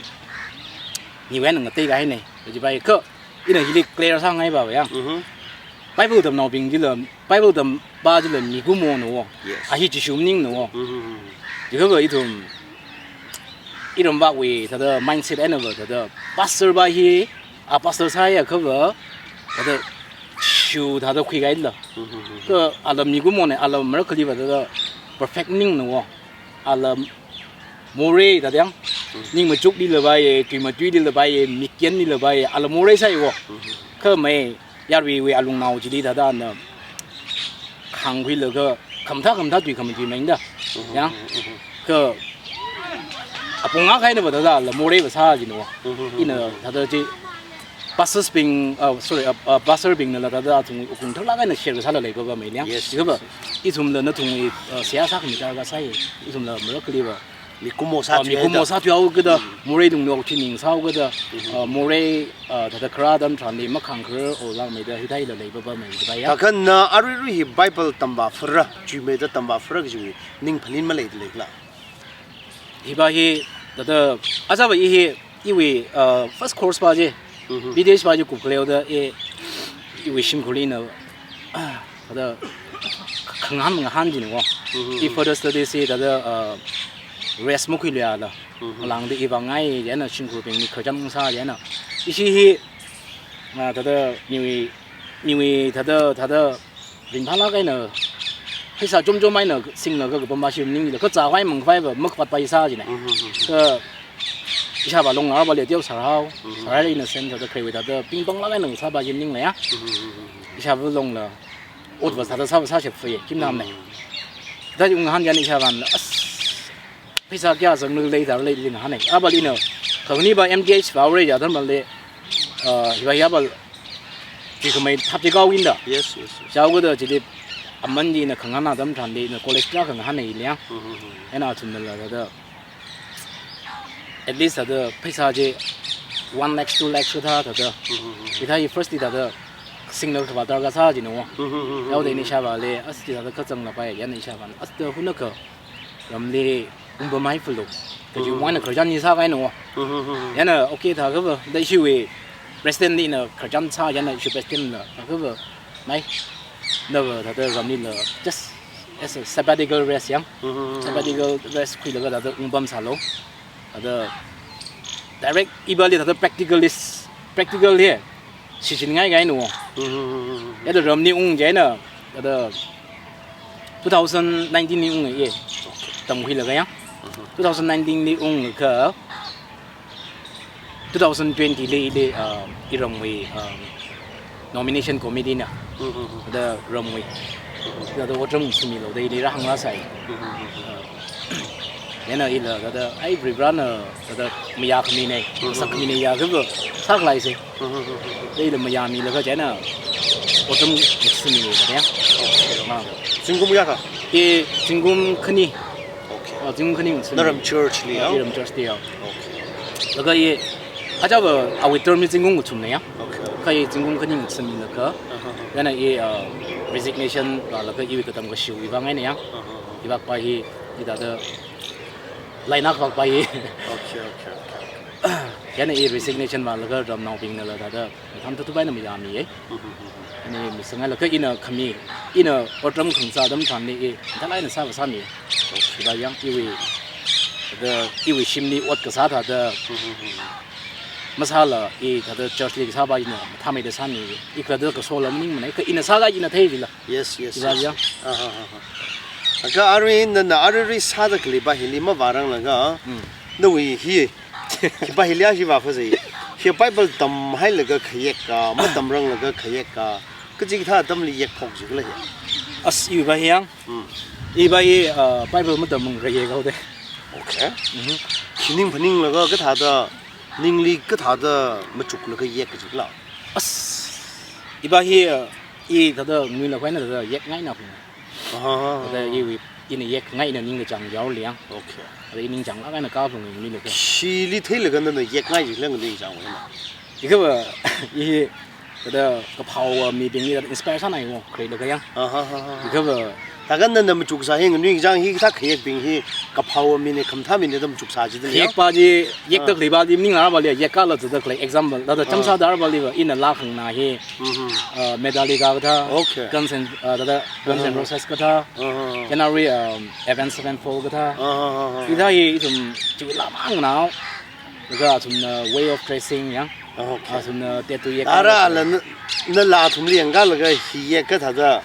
niwen ngatei kahainei. Kaji pa kha ina hili clear sāngai pa ya. Mm-hmm. Bible tamnaobing chila, Bible tampa chila mikumona wo. Yes. A hi Jishu maningna wo. Mm-hmm. Jiakhava ithum, iramvawui thāda mindset einava thāda pastor pa hi, a pastor sāhaiakhava, thāda Jishu thāda khuikahaila. Mm-hmm. Kha ala mikumona, ala marakhaliva thāda perfect maningna wo. Ala morei thāda yang. Mm. Ning machuklila paiya, tui matuilila paiya, mikyanlila paiya, ala morei sāi wo. Mm-hmm. Kha mai yaruiwui alungnao chili thāda na khangkhuilaga khamathā khamathā tui khamatui maida. Mm-hmm. Yang. Mm-hmm. Kha apong akha einava thāda la moreiva sā jina wo. Mm-hmm. Ina thāda chi pastors bing, uh, sorry, uh, uh, pastor bingnala thāda athum wuklung tharlāk eina share kasāla leipa pamei yang. Yes, Jiakhava yes, yes. ithumla nathumwui, uh, seihā sākhami darkar sāi. Ithumla marakhaliva mikumo Ah, sāthui mikumo haida. sāthuihaokida, Mm. morei lungli okthuining sāhaokida, Mm-hmm. ah, morei, ah, thāda kharā atam tharanli makhangkharar o langmeida hithāla leipa pamei da ya. Thākha na aruirui hi Bible tamvāphara, chuimeida tamvāphara kajiwui ning phaning maleida leikhala? Hi pa hi, thāda, ajava i hi, iwui, ah, first course pa chi, Mm-hmm. B Th pa chi kupkhaleoda i, iwui shimkhurli na, ah, thāda khangahān ngahān jina wo. Mm-hmm. I further studies hi thāda, uh, rest makhuiluiala. Mm-hmm. Alangda i vāngai jina shimkhurbingli khararchan sā jina. Ishi hi, uh, thāda miwui, miwui thāda, thāda ringphālāk eina pheisā chomchom eina singlaga kapam pa shi maningla kazākhavai mangkhavaiva makhavāt pa i sā jina. Mm-hmm. Kha ishāvā longla arvāli teosār hao. Mm-hmm. Sār eina sen thāda khaleiwui thāda pingpanglāk eina sā pa shi maningla ya. Mm-hmm. Ishāvā longla otva sāda sāva sāshap fei, kim nam ne. Mm. Thāda unghan yan ishāvānla, as, pheisā kayā zanglu lei thāda lei lin hānei. Arvāli na, khangni pa M T H vāhaora ya tharanli, uh, hiva ya pa, chi khamei thap chi kaowinda. Yes, yes, yes. Chaoda chili, aman china khangahān atam tharanli, na college kayā khangahān nei liang. Mm-hmm. Eina athumnala thāda, at least thāda pheisā chi one lakh, two lakh kathā thāda. Mm-hmm. Hithā i first li thāda singna khavāt darkar sā jina wo. Mm-hmm. Yaoda ina ishāvāli, as chi thāda kazangla pai, yan ishāvān. As thāda hunakha ramli ungpamhai phalo. Kaji Mm-hmm. wui eina khararchan i sākahaina wo. Mm-hmm. Yana, okay, thākhava, da ishiwui president lina khararchan sā, yana ishiwui president na, thākhava, mai, nava thāda ramlila, just as a sabbatical rest yang. Mm-hmm. Sabbatical rest khuilaga thāda ungpamsālu. Thāda Direct ivāli thāda practicalist, practical hi shichin ngaikahaina. Mm-hmm. Yada ramli ung chieina, thāda two thousand nineteen li ung ye. Okay. Tamkhuilaga ya. Mm-hmm. Two thousand nineteen li unglaga, two thousand twenty li ili, uh, iramwui, um, nomination committee na. Mm-hmm. Thāda ramwui. Mm-hmm. Thāda otram sumilo da ili rāhānglāsai. Mm-hmm. Uh, yana ila thāda, ai, Varivarana thāda mayākhami ne, Mm-hmm. masākhami ne ya kaba sākhalei se. Mm-hmm. Da ila mayāmilaga chieina otram sumilo da ya. Okay. Ma. Zingkum kayākha? I zingkum khani. Okay. Ah, zingkum khani ngasum. Naram church li ya? Iram church li ya. Okay. Laga i, aja ba, awui term li zingkum kathumna ya. Okay. Kha i zingkum khani ngasumlaga. Uh-huh. Yana i, ah, resignation vālaga iwui katam kashiwui vang eina ya. Uh-huh. Ivākpa hi, i thāda laina kavākpa hi. Okay, okay, okay. Yana i resignation vālaga ramnaobingnala thāda mathān thuthup eina mayāmiye. Mm-hmm. Ani misangailaga ina khami, ina otram khangasā atam tharanli i, thālāk eina sāva sāmi. Okay. Thāda yang iwui, thāda iwui shimli ot kasā thāda, Mm-hmm. masāla i thāda church li kasāpa ina mathāmeida sāmi. I khalatta kasola maningmana, kha ina sākahai ina thei jila. Yes, yes, Thāda yes, yang. Yes. Ah, ah, ah, ah. Laga arui nana arui sāda khaleipa hili mavāranglaga, Mm. nawui hi, hipa hili ashi vāphāzai. Hi Bible tamhailaga khayek ka, matamranglaga khayek ka, kachikathā atamli yekphok jikhala hi? As, iwuipa hi yang. Hmm. Ipa hi, uh, Bible matamrang khayek haoda. Okay. Mhm. Khi ning phaninglaga kathāda, ningli kathāda machuklaga yek kajikhala? As, ipa hi, uh, i thāda nganuilakha eina thāda yekngaina phung. Aha. Thāda iwui, ina yekngaina ningkachāng yaoli yang. Okay. Thāda i ningchānglāk eina kaphung nganuilakha. Khili theilaga nana yekngai jikhala nganui kachāngwui eina? Ikhava, i thāda kaphāva mibingli thāda inspire sānai mo, khuilaga yang. Aha, aha, aha. Ikhava. Thākha nana machuk kasā hi nganui kachāng hi kathā khayekbing hi kaphāva mi ne khamathā mi ne da machuk sā jida lei ya? Khayekpa chi, yekda Ah. khaleipa chi, ning arvali, yekkala zada khalei example, thāda Ah. chāmsāda arvaliva, ina laa khangna hi, Mhm. uh, Metallica kathā, Okay. Guns N', uh, thāda Guns N' Uh-huh. Roses kathā, Uh-huh. yana arui, um, Avenged Sevenfold kathā. Uh-huh. Hithā hi ithum chiwui laa mangna, laga athumna way of dressing yang, Okay. athumna tattoo yek Ara kathā. la na, nala athumli yangkalaga hi yek kathāda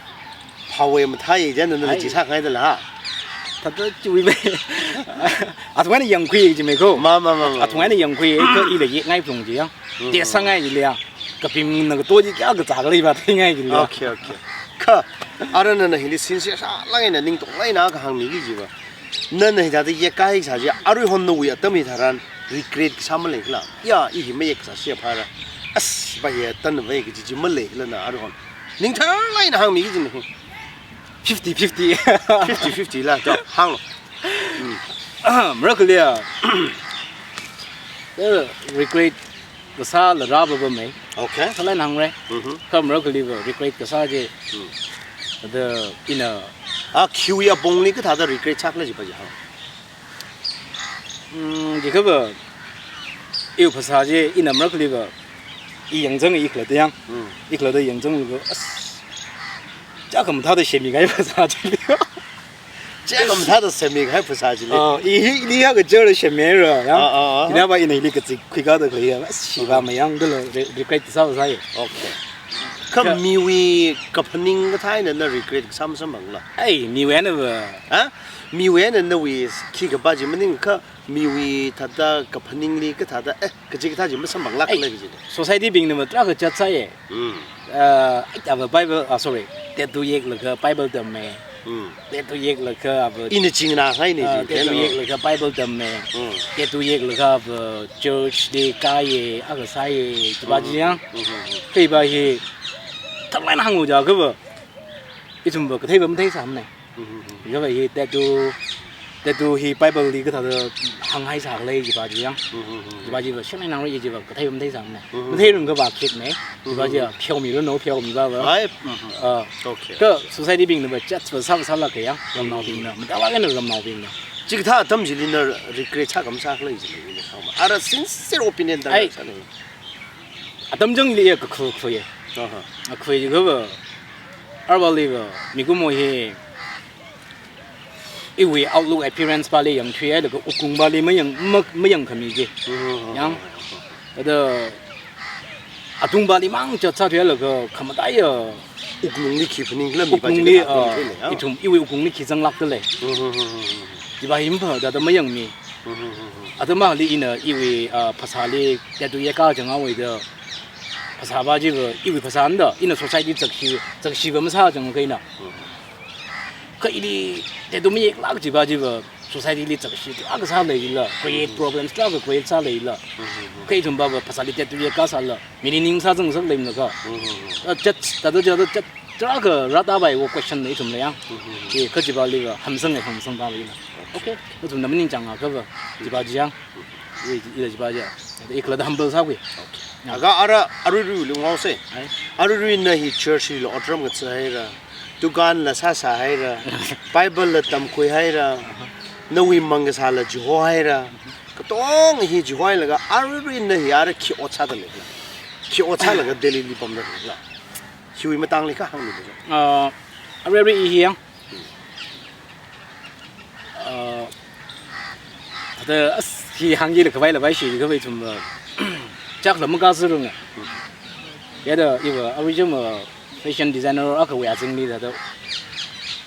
phāva mathāi jina nana Ai. chi sākhangaida la. Thāda chiwui mei. Athumna yangkhui jimei ko. Ma, ma, ma, ma. Athumna yangkhui, kha ila yekngai phung chi yang. Mm. Test sāngai jilei ya. Kapimna kato chi kayākha zākhala iva theingai jilei ya. Okay, okay. Kha, ara nana hili sincere sālāk eina ningtonglāk eina kahāng miki jiva. Nana hithāda yekkahai kasā chi, aruihon nawui atam hitharan regret kasā maleikhala? Ya, i hi mayek kasā shia phāra. As, pa hi tanvai kaji chi maleikhala na aruihon? Ningtharlāk eina hāngmiki jina hi. Fifty fifty. Fifty fifty la, to, hānglo. Mm. Marakhali ya. Eh, regret kasāla rāpapamei. Okay. Sālāk eina hāngra. Mhm. Kha marakhaliva regret kasā chi. Mm. Thāda ina Ah, khiwui apongli kathāda regret sākhala jipa chi hāng. Mm, jikhava, iwui phasā chi ina marakhaliva, i yangzang i khalatta yang. Mm. I khalatta yangzanglaga, as, chiyākha mathāda shemmikahai phasā chi. Chiyākha mathāda shemmikahai phasā chili. Ah, i hi, ili ya kachāra shemmihaira, ya. Ah, ah, ah. Ina pa ina ili kazip khuikāda khalei ya, as, shiva Ah. mayang dala re-, regret sāva sāi. Okay. Kha Kha miwui kaphaning kathā eina na regret kasā masamphangla? Ai, miwui einava. Ha? Miwui eina nawui khikha pa chi maningakha miwui thāda kaphaningli kathāda, eh, kachikathā chi masamphanglākla Ai, kaji. Society bingna matrā kachot sāya. Mm. Ah, ai, ava Bible, ah, sorry, tattoo yeklaga Bible tamme. Mm. Tattoo yeklaga ava Ina chingna hai ni Ah, chi, tattoo keno. yeklaga Bible tamme. Mm. Tattoo yeklaga ava church li kāya, akha sāya, chiva Mm. chi yang. Mm, mm, mm. Kha iva hi, thālāk eina hānglu jiakhava, ithumva katheiva matheisāmana. Mhm, mhm. Jiakha hi tattoo, tattoo hi Bible li kathāda hānghaisākhala jiva chi yang. Mhm, mhm. Jiva chiva shimnai nang rei jiva katheiva matheisāmana. Mhm. Matheirumkhava khikna. Jiva Mhm. chiva pheomiranu, pheomiva va. Ai, mhm. Ah. Okay. Kha society bingnava judge va sāva sālāka yang, ramnaobingna. Mhm. Mathālāk eina ramnaobingna. Chikathā atam chili na regret sākhamasākhala jili ina hāngma. Ara sincere opinion da Ai. sāna. Atam changli ya kakhu khuya. Aha. Akhui jiakhava, arvaliva, mikumo hi, iwui outlook appearance pali yangthuihailaga wuklung pali mayang, ma-, mayangkhami chi. Mm-hmm. Yang, thāda atungpali mang chatsāthuihailaga khamataiya wuklungli khi phaningkhala mi pa wuklungli, chi kathā ah, phaningkhala, ah, ithum iwui wuklungli khi zanglākdalei. Mm-hmm. Chiva hi maphā thāda mayangmi. Mm-hmm. Athumali ina iwui, ah, phasāli tattoo yekā chang awui da. Phasā pa chiva, iwui phasā nda, ina society zakshi, zakshiva masā chang kaina. Mm-hmm. Kha ili tattoo mayeklāk chiva chiva, society li zakshi tarākha sāleila, create problems tarākha create sāleila. Mm-hmm. Kha ithum pava phasāli tattoo yekā sāla, mili ning sāzangsak leimana kha. Mm-hmm. Ah, chat, thāda thāda chat, tarākha rātā pai wo question na ithumla yang. Mm-hmm. Chi kha chiva liva, hamsang e hamsang pa leila. Okay. Ithumna maningchang akhava, chiva chi yang. Ila, ila chiva chi. I khalada humble sākhui. Okay. Ya. Aga ara, aruirui lungwao se. Ai. Aruirui na hi church lila otram ngathahaira. Dukan la sāsāhaira, Bible la tamkhuihaira, nawui mang kasāla chihohaira, katonga hi chihohailaga aruirui na hi ara khi ot sādalei la. Khi ot sālaga Delhi li pamdalei la. Hiwui matangli kha hāngmilu. Ah, aruirui i hi yang. Ah, thāda as hi hāngkila khavai la vai shi khavai ithum, ah, chakla makasā runga. Yada iva aruichum, ah, fashion designer akhawui azingli thāda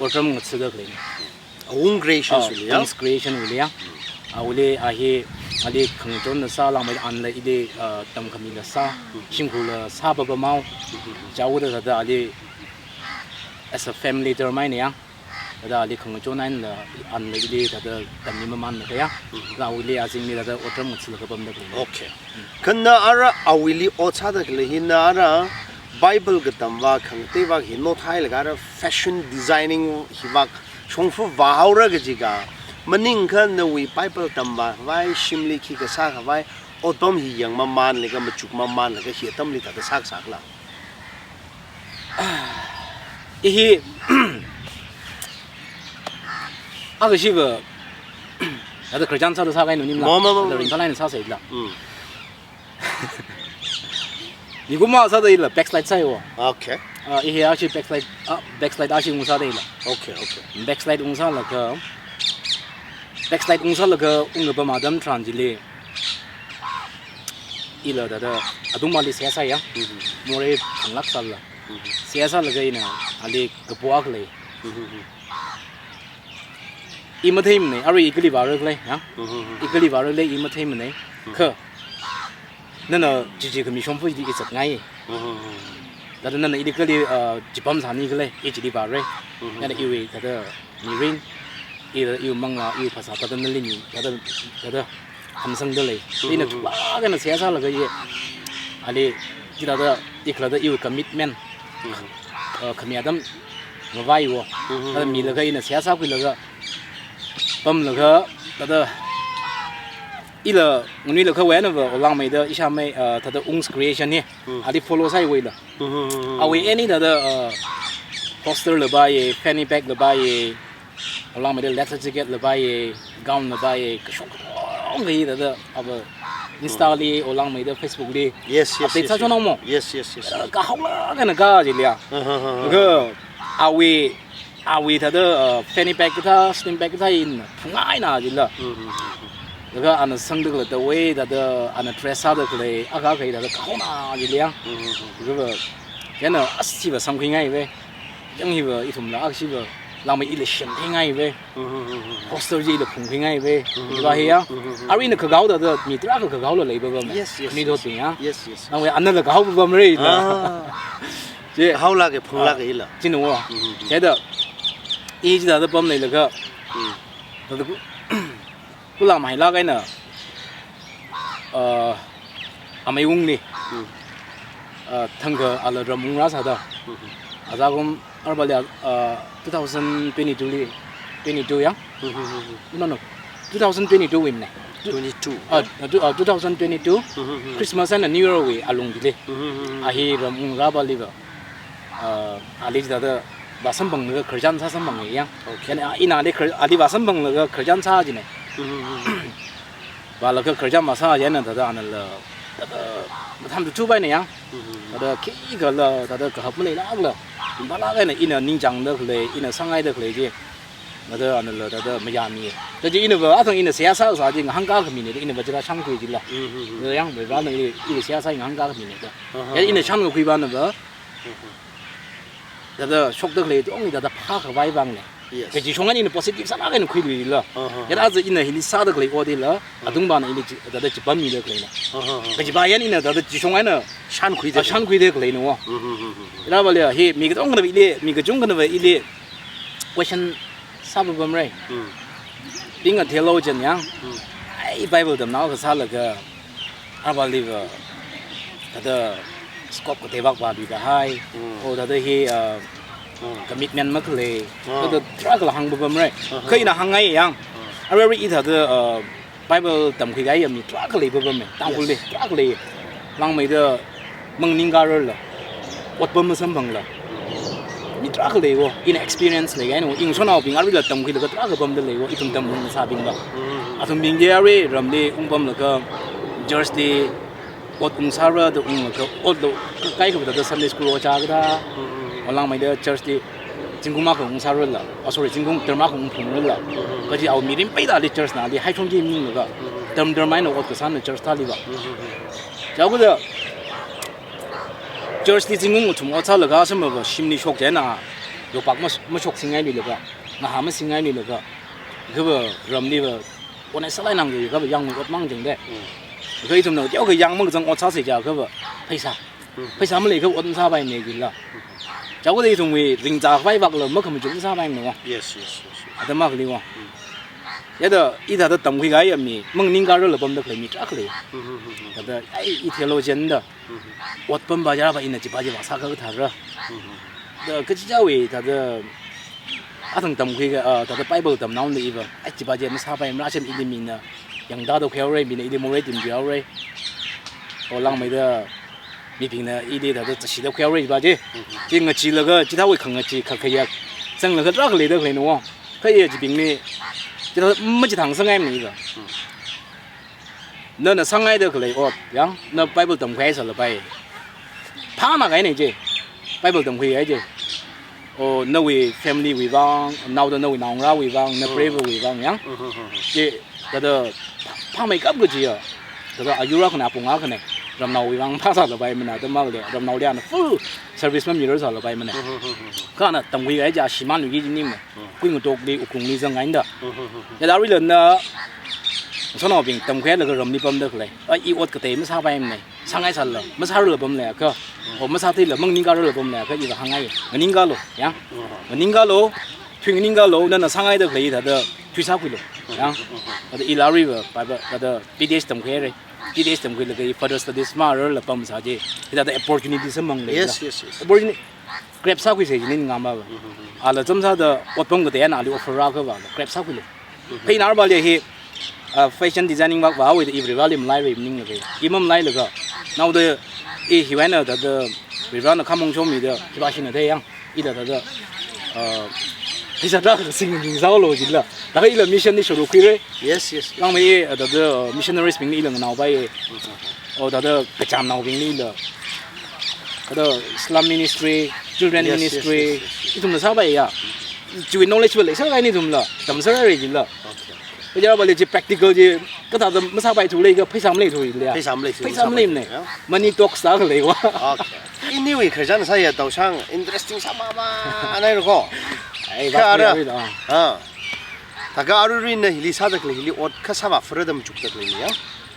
otram ngathada khalei. Awung Creations, ah, wui li ya? Awung Creation wui li ya. Awuili a hi, ali khangachonna sā langmei anla ili, ah, tamkhamila sā, shimkhurla sā papa mao. Chaoda thāda ali as a family term eina ya. Thāda ali khangachon einala, anla ili thāda tammi mamānna kha ya. Thāda awuili azingli thāda otram ngathalaga pamda khalei. Okay. Kha na ara awuili ot sāda khalei hi na ara Bible katamva khangateiva hi nothailaga ara fashion designing hiva shongfa vāhaora kaji kha, maningkha nawui Bible tamva khavai, shimli khi kasā khavai, otpam hi yang mamānlaga, machuk mamānlaga hi atamli thāda sākasā khala. I hi, akha shiva, thāda Christian sāda sākahaina maningla, ma, ma, ma, thāda ma. Ringphālāk eina sāsāla. Mm. Mikumo sāda ila backslide sāya wo. Okay. Ah, i hi ashi backslide, ah, backslide ashi ungsāda ila. Okay, okay. Backslide ungsālaga, backslide ungsālaga, ungkapam atam tharan chili. Ila thāda, athumali seihā sāya. Mhm. Morei phanglāk sāla. Mhm. Seihā sālaga ina, ali kapo akha lei. Mhm. I matheimana, arui i kali vāra khalei, ya? Mhm. I kali vāra khalei, i matheimana. Mhm. Kha, nana chichi khami shongfa chili i zatngai. Mhm. Thāda nana ili kali, ah, chipam sāni khalei, i chili vāra. Mhm. Nana iwui thāda mirin, i, iwui mangā, iwui phasā, thāda nali mi, thāda, thāda hamsangdalei. Mhm. Ina thuklāk eina seihā sālaga i, ali, chithāda, i khalada iwui commitment. Mhm. Ah, khami atam ngavai wo. Mhm. Thāda milaga ina seihā sākhuilaga, pamlaga, thāda ila nganuilakha wena va, olangmeida ishāmei, ah, thāda Ung's Creation hi. Mhm. Ali follow sāi wuila. Mhm. Awui any thāda, ah, poster la paiya, fanny pack la paiya, olangmeida leather jacket la paiya, gown la paiya, kashok katonga hi thāda, ava Insta li, olangmeida Facebook li. Yes, yes, update yes, sā yes. Chonang mo? Yes, yes, yes, yes. Kahaolāk eina ka chili ya. Uh-huh, uh-huh. Kha awui, awui thāda, uh, fanny pack kathā, sling bag kathā eina phungngaina chila. Mm-hmm. Laga ana sangda khalei thāda wui thāda ana dress sāda khalei, akha akha thāda kahaona chili ya. Mm-hmm. Kha va, chieina ashi va samkhuingai ve. Yang hi va ithumla ashi va langmei ila shemkhuingai ve. Mm-hmm. Hostel chila phungkhuingai ve. Mm-hmm. Chiva hi ya. Mm-hmm. Aruina kakahao thāda mi tarākha kakahaola lei papa me. Yes, yes, yes. Khani thotbing ya. Yes, yes. Nang wui anala kahao papa me rei la. Ah. Chi haolāka, phunglāka ila. China wo. Mm-hmm. Chithāda, i chithāda pamleilaga. Mm. Thāda ku, kula mahailāk eina, uh, amei ungli. Mm. Uh, thangkha ala ram ungrāsāda. Mm-hmm. Aja kum arabali, uh, two thousand twenty-two li, twenty-two ya? Mm-hmm. No, no. Two thousand twenty-two wui mane. Twenty-two. Uh, uh, two, uh, two thousand twenty-two, mm-hmm, Christmas and New Year wui alung chili. Mm-hmm. A hi ram ungrāpali va. Uh, ali thāda vāsamphanglaga Christian sāsamphanga ya. Okay. Chieina, uh, ina ali Chri-, ali vāsamphanglaga Christian sā china. Mm-hmm. Vālaga Christian masā chieina thāda anala, thāda matham tu tu paina ya. Mm-hmm. Thāda khikhala, thāda kahap maleilākla. Ringphālāk eina ina ningchāngda khalei, ina sāngaida khalei chi. Thāda anala thāda mayāmi. Thāda chi inava, athang ina seihā sāsā chi ngahānkā khamina da, inava chila shānkhui chila. Mm, mm, mm. Thāda yang Varivarana ili, ili seihā sā ngahānkā khamina da. Uh-huh. Ya ina shānkhui banava. Mm-hmm. Thāda shokda khalei tongli thāda phākhavai vangna. Yes. Kaji shong eina positive sālāk eina khuiluila. Uh-huh. Ya thāda ina hili sāda khalei otila, uh-huh, athum vangna ili chi, thāda chipammida khaleina. Uh-huh. Kajiva yan ina thāda chi shong eina shānkhuida, ah, khaleina. Shānkhuida khaleina wo. Mm-hmm. Ya thāda vale hi mi katonga ili, mi kachungkhana va ili question sāpapamra. Mm. Being a theologian yang, mm, ai Bible tamnao kasālaga, arvaliva, thāda scope katei vakva luikahai, mm, o thāda hi, uh, mm, commitment makhalei, mm, thāda tarākhala hāngpapamra. Uh-huh. Kha ina hāngngai yang, mm, arui arui i thāda, uh, Bible tamkhuikahai mi tarākha leipapamma, Tangkhulli, yes, tarākha lei. Langmeida mangningkārarla, otpam masamphangla. Mi tarākha lei wo, ina experience leikahaina wo, iwuishonnāobing aruila tamkhuilaga tarākha pamda lei wo, ithum tamung sābingva. Mm-hmm. Athumbing chi arui ramli ungpamlaga, church li ot ungsāra da unglaga, otla kaikhava thāda Sunday school ojā kathā, mm-hmm, o langmeida church li zingkum akha ungsārala, oh, sorry, zingkum term akha ungphungrala. Mm-hmm. Kaji awui mirin peidali church nali haishong chi maninglaga, mm-hmm, term term eina ot kasāna church thāliva. Mm-hmm. Chao kaja church li zingkum kathum ot sālaga samava shimli shok chieina, yopak mas-, mashoksingngai luilaga, ngahā masingngai luilaga, khava ramliva, ot eina sālai nang kaji khava yangmei ot mang jingde. Mm. Kha ithumna teokha yang makazang ot sāsa jiakhava, pheisā. Mm. Pheisā maleiakha ot masāpaimana jila. Mm. Chao kaja ithumwui ringzākhavai vakla makhamachuk masāpaimana wo. Yes, yes, yes, yes. Atam akhali wo. Mm. Ya thāda, i thāda tamkhuikahai mi, mangningkārarla pamda khalei mi tarākha lei. Mm-hmm. Thāda, ai, i theologian da. Mm-hmm. Otpamva yarava ina chiva chiva sākha kathāra. Mm-hmm. Thāda kachichāwui, thāda, athang tamkhuika, ah, thāda Bible tamnaola iva, ai chiva chi masāpaimara, ashem ili mina yangda da khuihaora, mina ili morei timkhuihaora. O langmeida mibingna ili thāda chashida khuihaora chiva chi. Mm-hmm. Chi ngacheelaga, chithāwui khangachee, kha khayak, zanglaga tarākha leida khaleina wo. Kha i chibingli, chithā machithang sangngaimana iva. Mm. Nana sāngaida khalei ot, yang, na Bible tamkhuihaisālapai. Phānākahaina chi, Bible tamkhuihai chi. O, nawui family wui vang, naoda nawui naongarāwui vang, na, mm, preivawui vang, yang. Mm-hmm. Chi, thāda phā-, phāmeikap kajiya. Thāda ayur akhana apong akhana, ramnaowui vang phāsālapaimana, thāda male, ramnaoli ana full service mamirarlapaimana. Mm-hmm. Kha na tamkhuihai chi ashee maningki jiningma. Mm. Kuingatokli, wuklungli zangngaida. Mm-hmm. Ya thāda aruila na, shonnāobing tamkhuilaga ramli pamda khalei. A, i ot katei masāpaimana. Sāngaisāla, masārarla pamleiakha. Mm. O masātheila, mangningkārarla pamleiakha, iva hāngngai. Nganingkālu, ya. Mm-hmm. Nganingkālu, thui nganingkālu, nana sāngaida khalei thāda, thui sākhuilu, ya. Mm-hmm. Thāda ila aruiva, Bible, thāda P D H tamkhuira. P D H tamkhuilaga i further studies mārarla pamsā chi. Hithāda opportunity samphang leila. Yes, yes, yes. Opportunity grab sākhuisa jina ngama va. Mm-hmm. Ala chāmsāda otpam katei eina ali offer rākha va, grab sākhuilu. Mm-hmm. Kha ina arvali hi, ah, fashion designing vak vāhaoda i Varivarali malairai maninglaga. I mamalailaga. Naoda i hiwui eina thāda Varivarana khamong shomida, hiva shina thei yang. Ila thāda, ah, pheisā tarākha singning sāhaolu jila. Thākha ila mission li shuru khuira. Yes, yes, yes. Langmei, eh, thāda, uh, missionaries bingli ila nganaopai, eh. Mm-hmm. O thāda kachamnaobingli ila. Thāda slum ministry, children, yes, yes, ministry, yes, yes, yes, ithumna sāpai ya. Chiwui knowledge va leisākahaina ithumla, tamsāra jila. Okay, okay. Kaja vale chi practical chi, kathāda masāpaithu leiakha pheisā maleithu jila. Pheisā maleithu, pheisā maleimana. Masāpaithu, ya. Money talks da khalei wa. Okay. Anyway, khararchan sāya Daoshang, interesting sāmamanaira ko. Ai, kha va ara, kuya ri da. Ah. Thākha aruirui na hili sāda khalei hili ot kasā va further machukda khalei ni ya?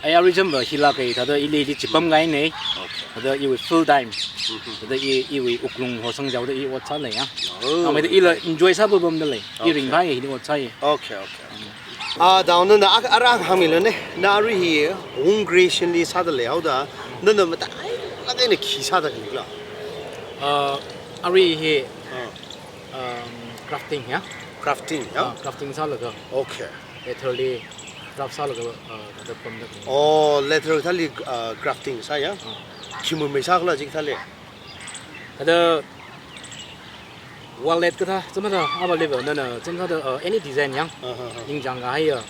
Ai arui chāmva hila kai thāda ili ili chipamkahaina. Okay. Thāda iwui full time. Mm-hmm. Thāda i, iwui wuklung hosang jaoda i ot sālei ya. Oh. Amei thāda ila enjoy sāpapamda lei. I, okay, ringphāya hili ot sāya. Okay, okay, okay. Ah, Dao nana ak-, ara hāngmilu ne. Na arui hi Wung Creation li sāda leihaoda. Nana matailāk eina khi sāda khalei lo? Ah, arui hi, ah, um, crafting ya. Crafting ya? Ah, crafting sālaga. Okay. Leather li craft sālaga, ah, thāda pamda khalei. Oh, leather thāli, ah, crafting sā ya? Ah. Khi mamei sākhala chikathāli? Thāda wallet kathā, chāmda, ava level nana, chāmda, uh, any design yang. Uh-huh. Ningchāngkahai ya.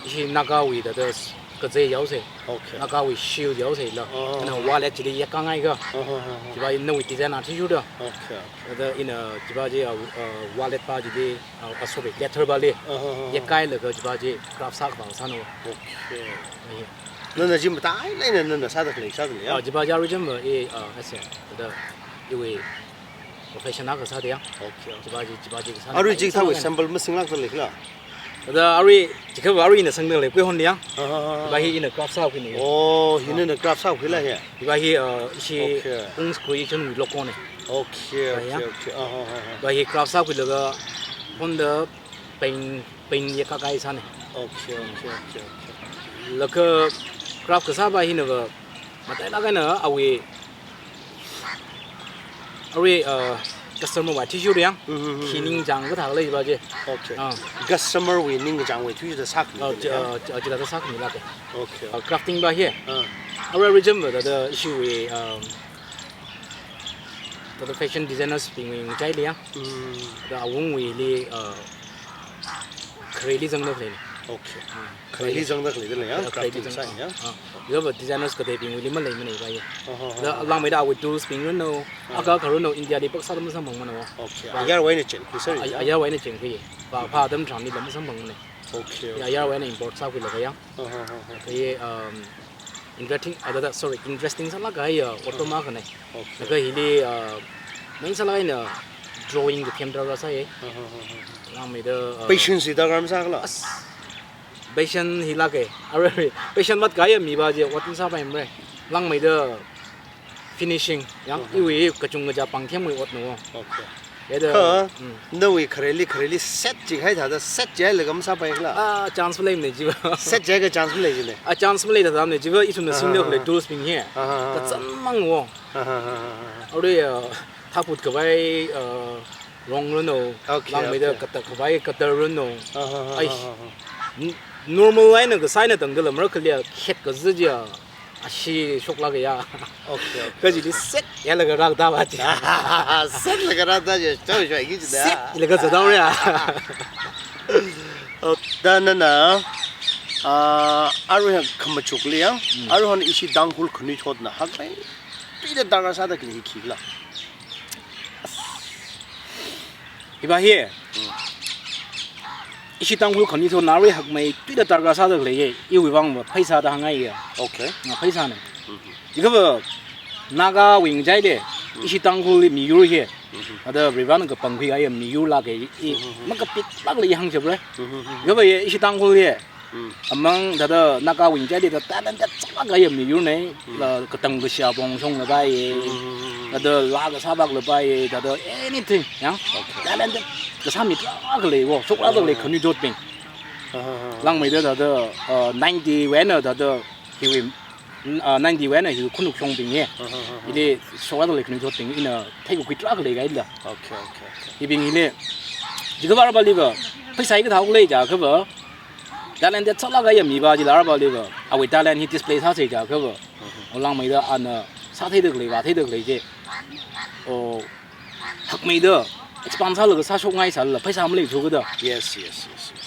Ishi Nagawui thāda s-, kazei yaosei. Okay. Nagawui shield yaoseila. Oh. Ina wallet chili yakkhangai kha. Oh, oh, oh, oh. Chiva ina nawui design athishurda. Okay, okay. Thāda ina chiva chi, uh, uh, wallet pa chili, uh, uh, sorry, leather pali. Oh, oh, oh, oh. Yakkahailaga chiva chi craft sākhavā sāna. Okay. Ai. Nana chi matailāk eina nana sāda khalei, sāda khalei, ya? Ah, chiva chi arui chānva, eh, uh, ase. Thāda iwui profession akha sāda ya. Okay, okay. Chiva chi, chiva chi sāna. Arui chi thāwui sample masinglākda leikhala? Thāda arui, chikhava arui ina sangda lei, kuihon liang. Ah, ah, ah, ah. Chiva hi ina craft sākhuina. Oh, hi nana craft sākhuila hi. Chiva hi, uh, ishi Okay. Ung's Creation wui logo na. Okay, Thāda okay, ya. Okay. Ah, ah, ah, ah. Chiva hi craft sākhuilaga phonda paint, paint yakkahai sāna. Okay, okay, okay, okay. Laga craft kasā pa hinava matailāk eina awui Arui, uh, customer wui athishurda ya. Mm-hmm. Khi ningchāng kathā lei chiva chi. Okay. Ah. Customer wui ningchāngwui athishurda sākhami Oh, lei chi, ya? Uh, chi, uh, chithāda sākhamilāka. Okay. Uh, crafting pa hi. Ah. Arui arui chānva thāda ishiwui, um, thāda fashion designers bingwui ngachaili ya. Mm. Thāda awungwuili, uh, khareli zangda khalei. Okay. Ah. Khareli zangda khalei da lei ya, ah, khareli crafting zang, side ya. Ah, ah. Chiva designers kateibingwuili maleimana chiva ya. Oh, oh, oh, Thāda oh. Langmeida awui tools bing runo, Ah. akha kha runo, India li pāksa tam samphangmana. Okay. Ba- Ayarwui eina chenkhui sāra Ah, ya? ayarwui eina chenkhui. Ba, Mm-hmm. pha tam tharanli lam samphangmana. Okay, Ya, okay. ayarwui eina import sākhuilaga ya. Oh, oh, oh, oh. Ye, um, interesting, ah, thāda, sorry, interesting sālāk kahai ya, auto Mm. mark na. Okay. Laga hili, uh, main sālāk eina drawing kathem darkar sāya. Uh-huh, uh-huh. Langmeida, uh, Patience hi darkar masākhala? As, patience hilāka. Arui, arui, patience vātkahai mi pa chi ot masāpaimara. Langmeida finishing, yang Uh-huh. iwui kachungkha pāngthemwui otna. Okay. Thāda, Kha, mm. nawui khareli, khareli set chihai thāda, set chihailaga masāpaikhala? Ah, chance maleimana chiva. Set chihaiakha chance malei jile? Ah, chance maleida tamna chiva, ithumna Ah, singda ah, khalei ah. tools bing hi. Ah, ah, ah, ah. Kachanmang wo. Ah, ah, ah, ah, ah. Arui, uh, thakput khavai, uh, rong runo, Okay, langmeida okay. katak khavai katar runo. Ah, ah, ah, Ai, ah, ah, ah. n-, normal eina kasā eina tangda lamra khalia khet kazi chiya, ashi shoklāka ya. Okay, okay, Kha chili okay. set yālaga rākatā pa chi. Set laga rākatā chi, chao shwa ki chi da. Set laga zathaora ya. Oh, da nana, ah, arui hon khamachukli ya, Mm. arui hon ishi Tangkhul khanuithotna hakmeithuida darkar sāda khalei hi khikhala? Hiva hi. Mm. Ishi Tangkhul khanuithotna arui hakmeithuida darkar sāda khalei hi, iwui vang va pheisā da hāngngai ya. Okay. Nga pheisāna. Mm-hmm. Chikhava Nagawui ngachaili, Mm. ishi Tangkhulli miyur hi. Mm-hmm. Thāda Varena kapangkhui kahai miyur lāka i, Mm-hmm. makapitlākla i hāngshapra. Mm-hmm. Chikhava ye ishi Tangkhul hi. Mm. Amang thāda Nagawui ngachaili thāda talented sālāk kahai miyurna, Mm. la katang kashā pongshong lapai, Mm. thāda laa kasā vak lapai, thāda anything, ya. Okay. Talented kasā mi tarākha lei wo, shoklākda khalei Mm. khanuithotbing. Ah, ah, ah, ah. Langmeida thāda, uh, ninety wui eina thāda hiwui, uh, ninety wui eina hiwui khanukshongbing ye. Ah, ah, ah, ah. Ili shoklākda khalei khanuithotbing ina theikakhui tarākha leikahaila. Okay, okay, okay. Hibing hili, chikhava arabaliva, pheisā hi kathā khalei chiakhava, talented sālāk kahai mi pa chila arabaliva, awui talent hi display sāsei chiakhava. Mhm. O langmeida ana sātheida khalei, vātheida khalei chi. O hakmeida expand sālaga sāshokngai sālala, pheisā maleithu kada. Yes, yes, yes, yes.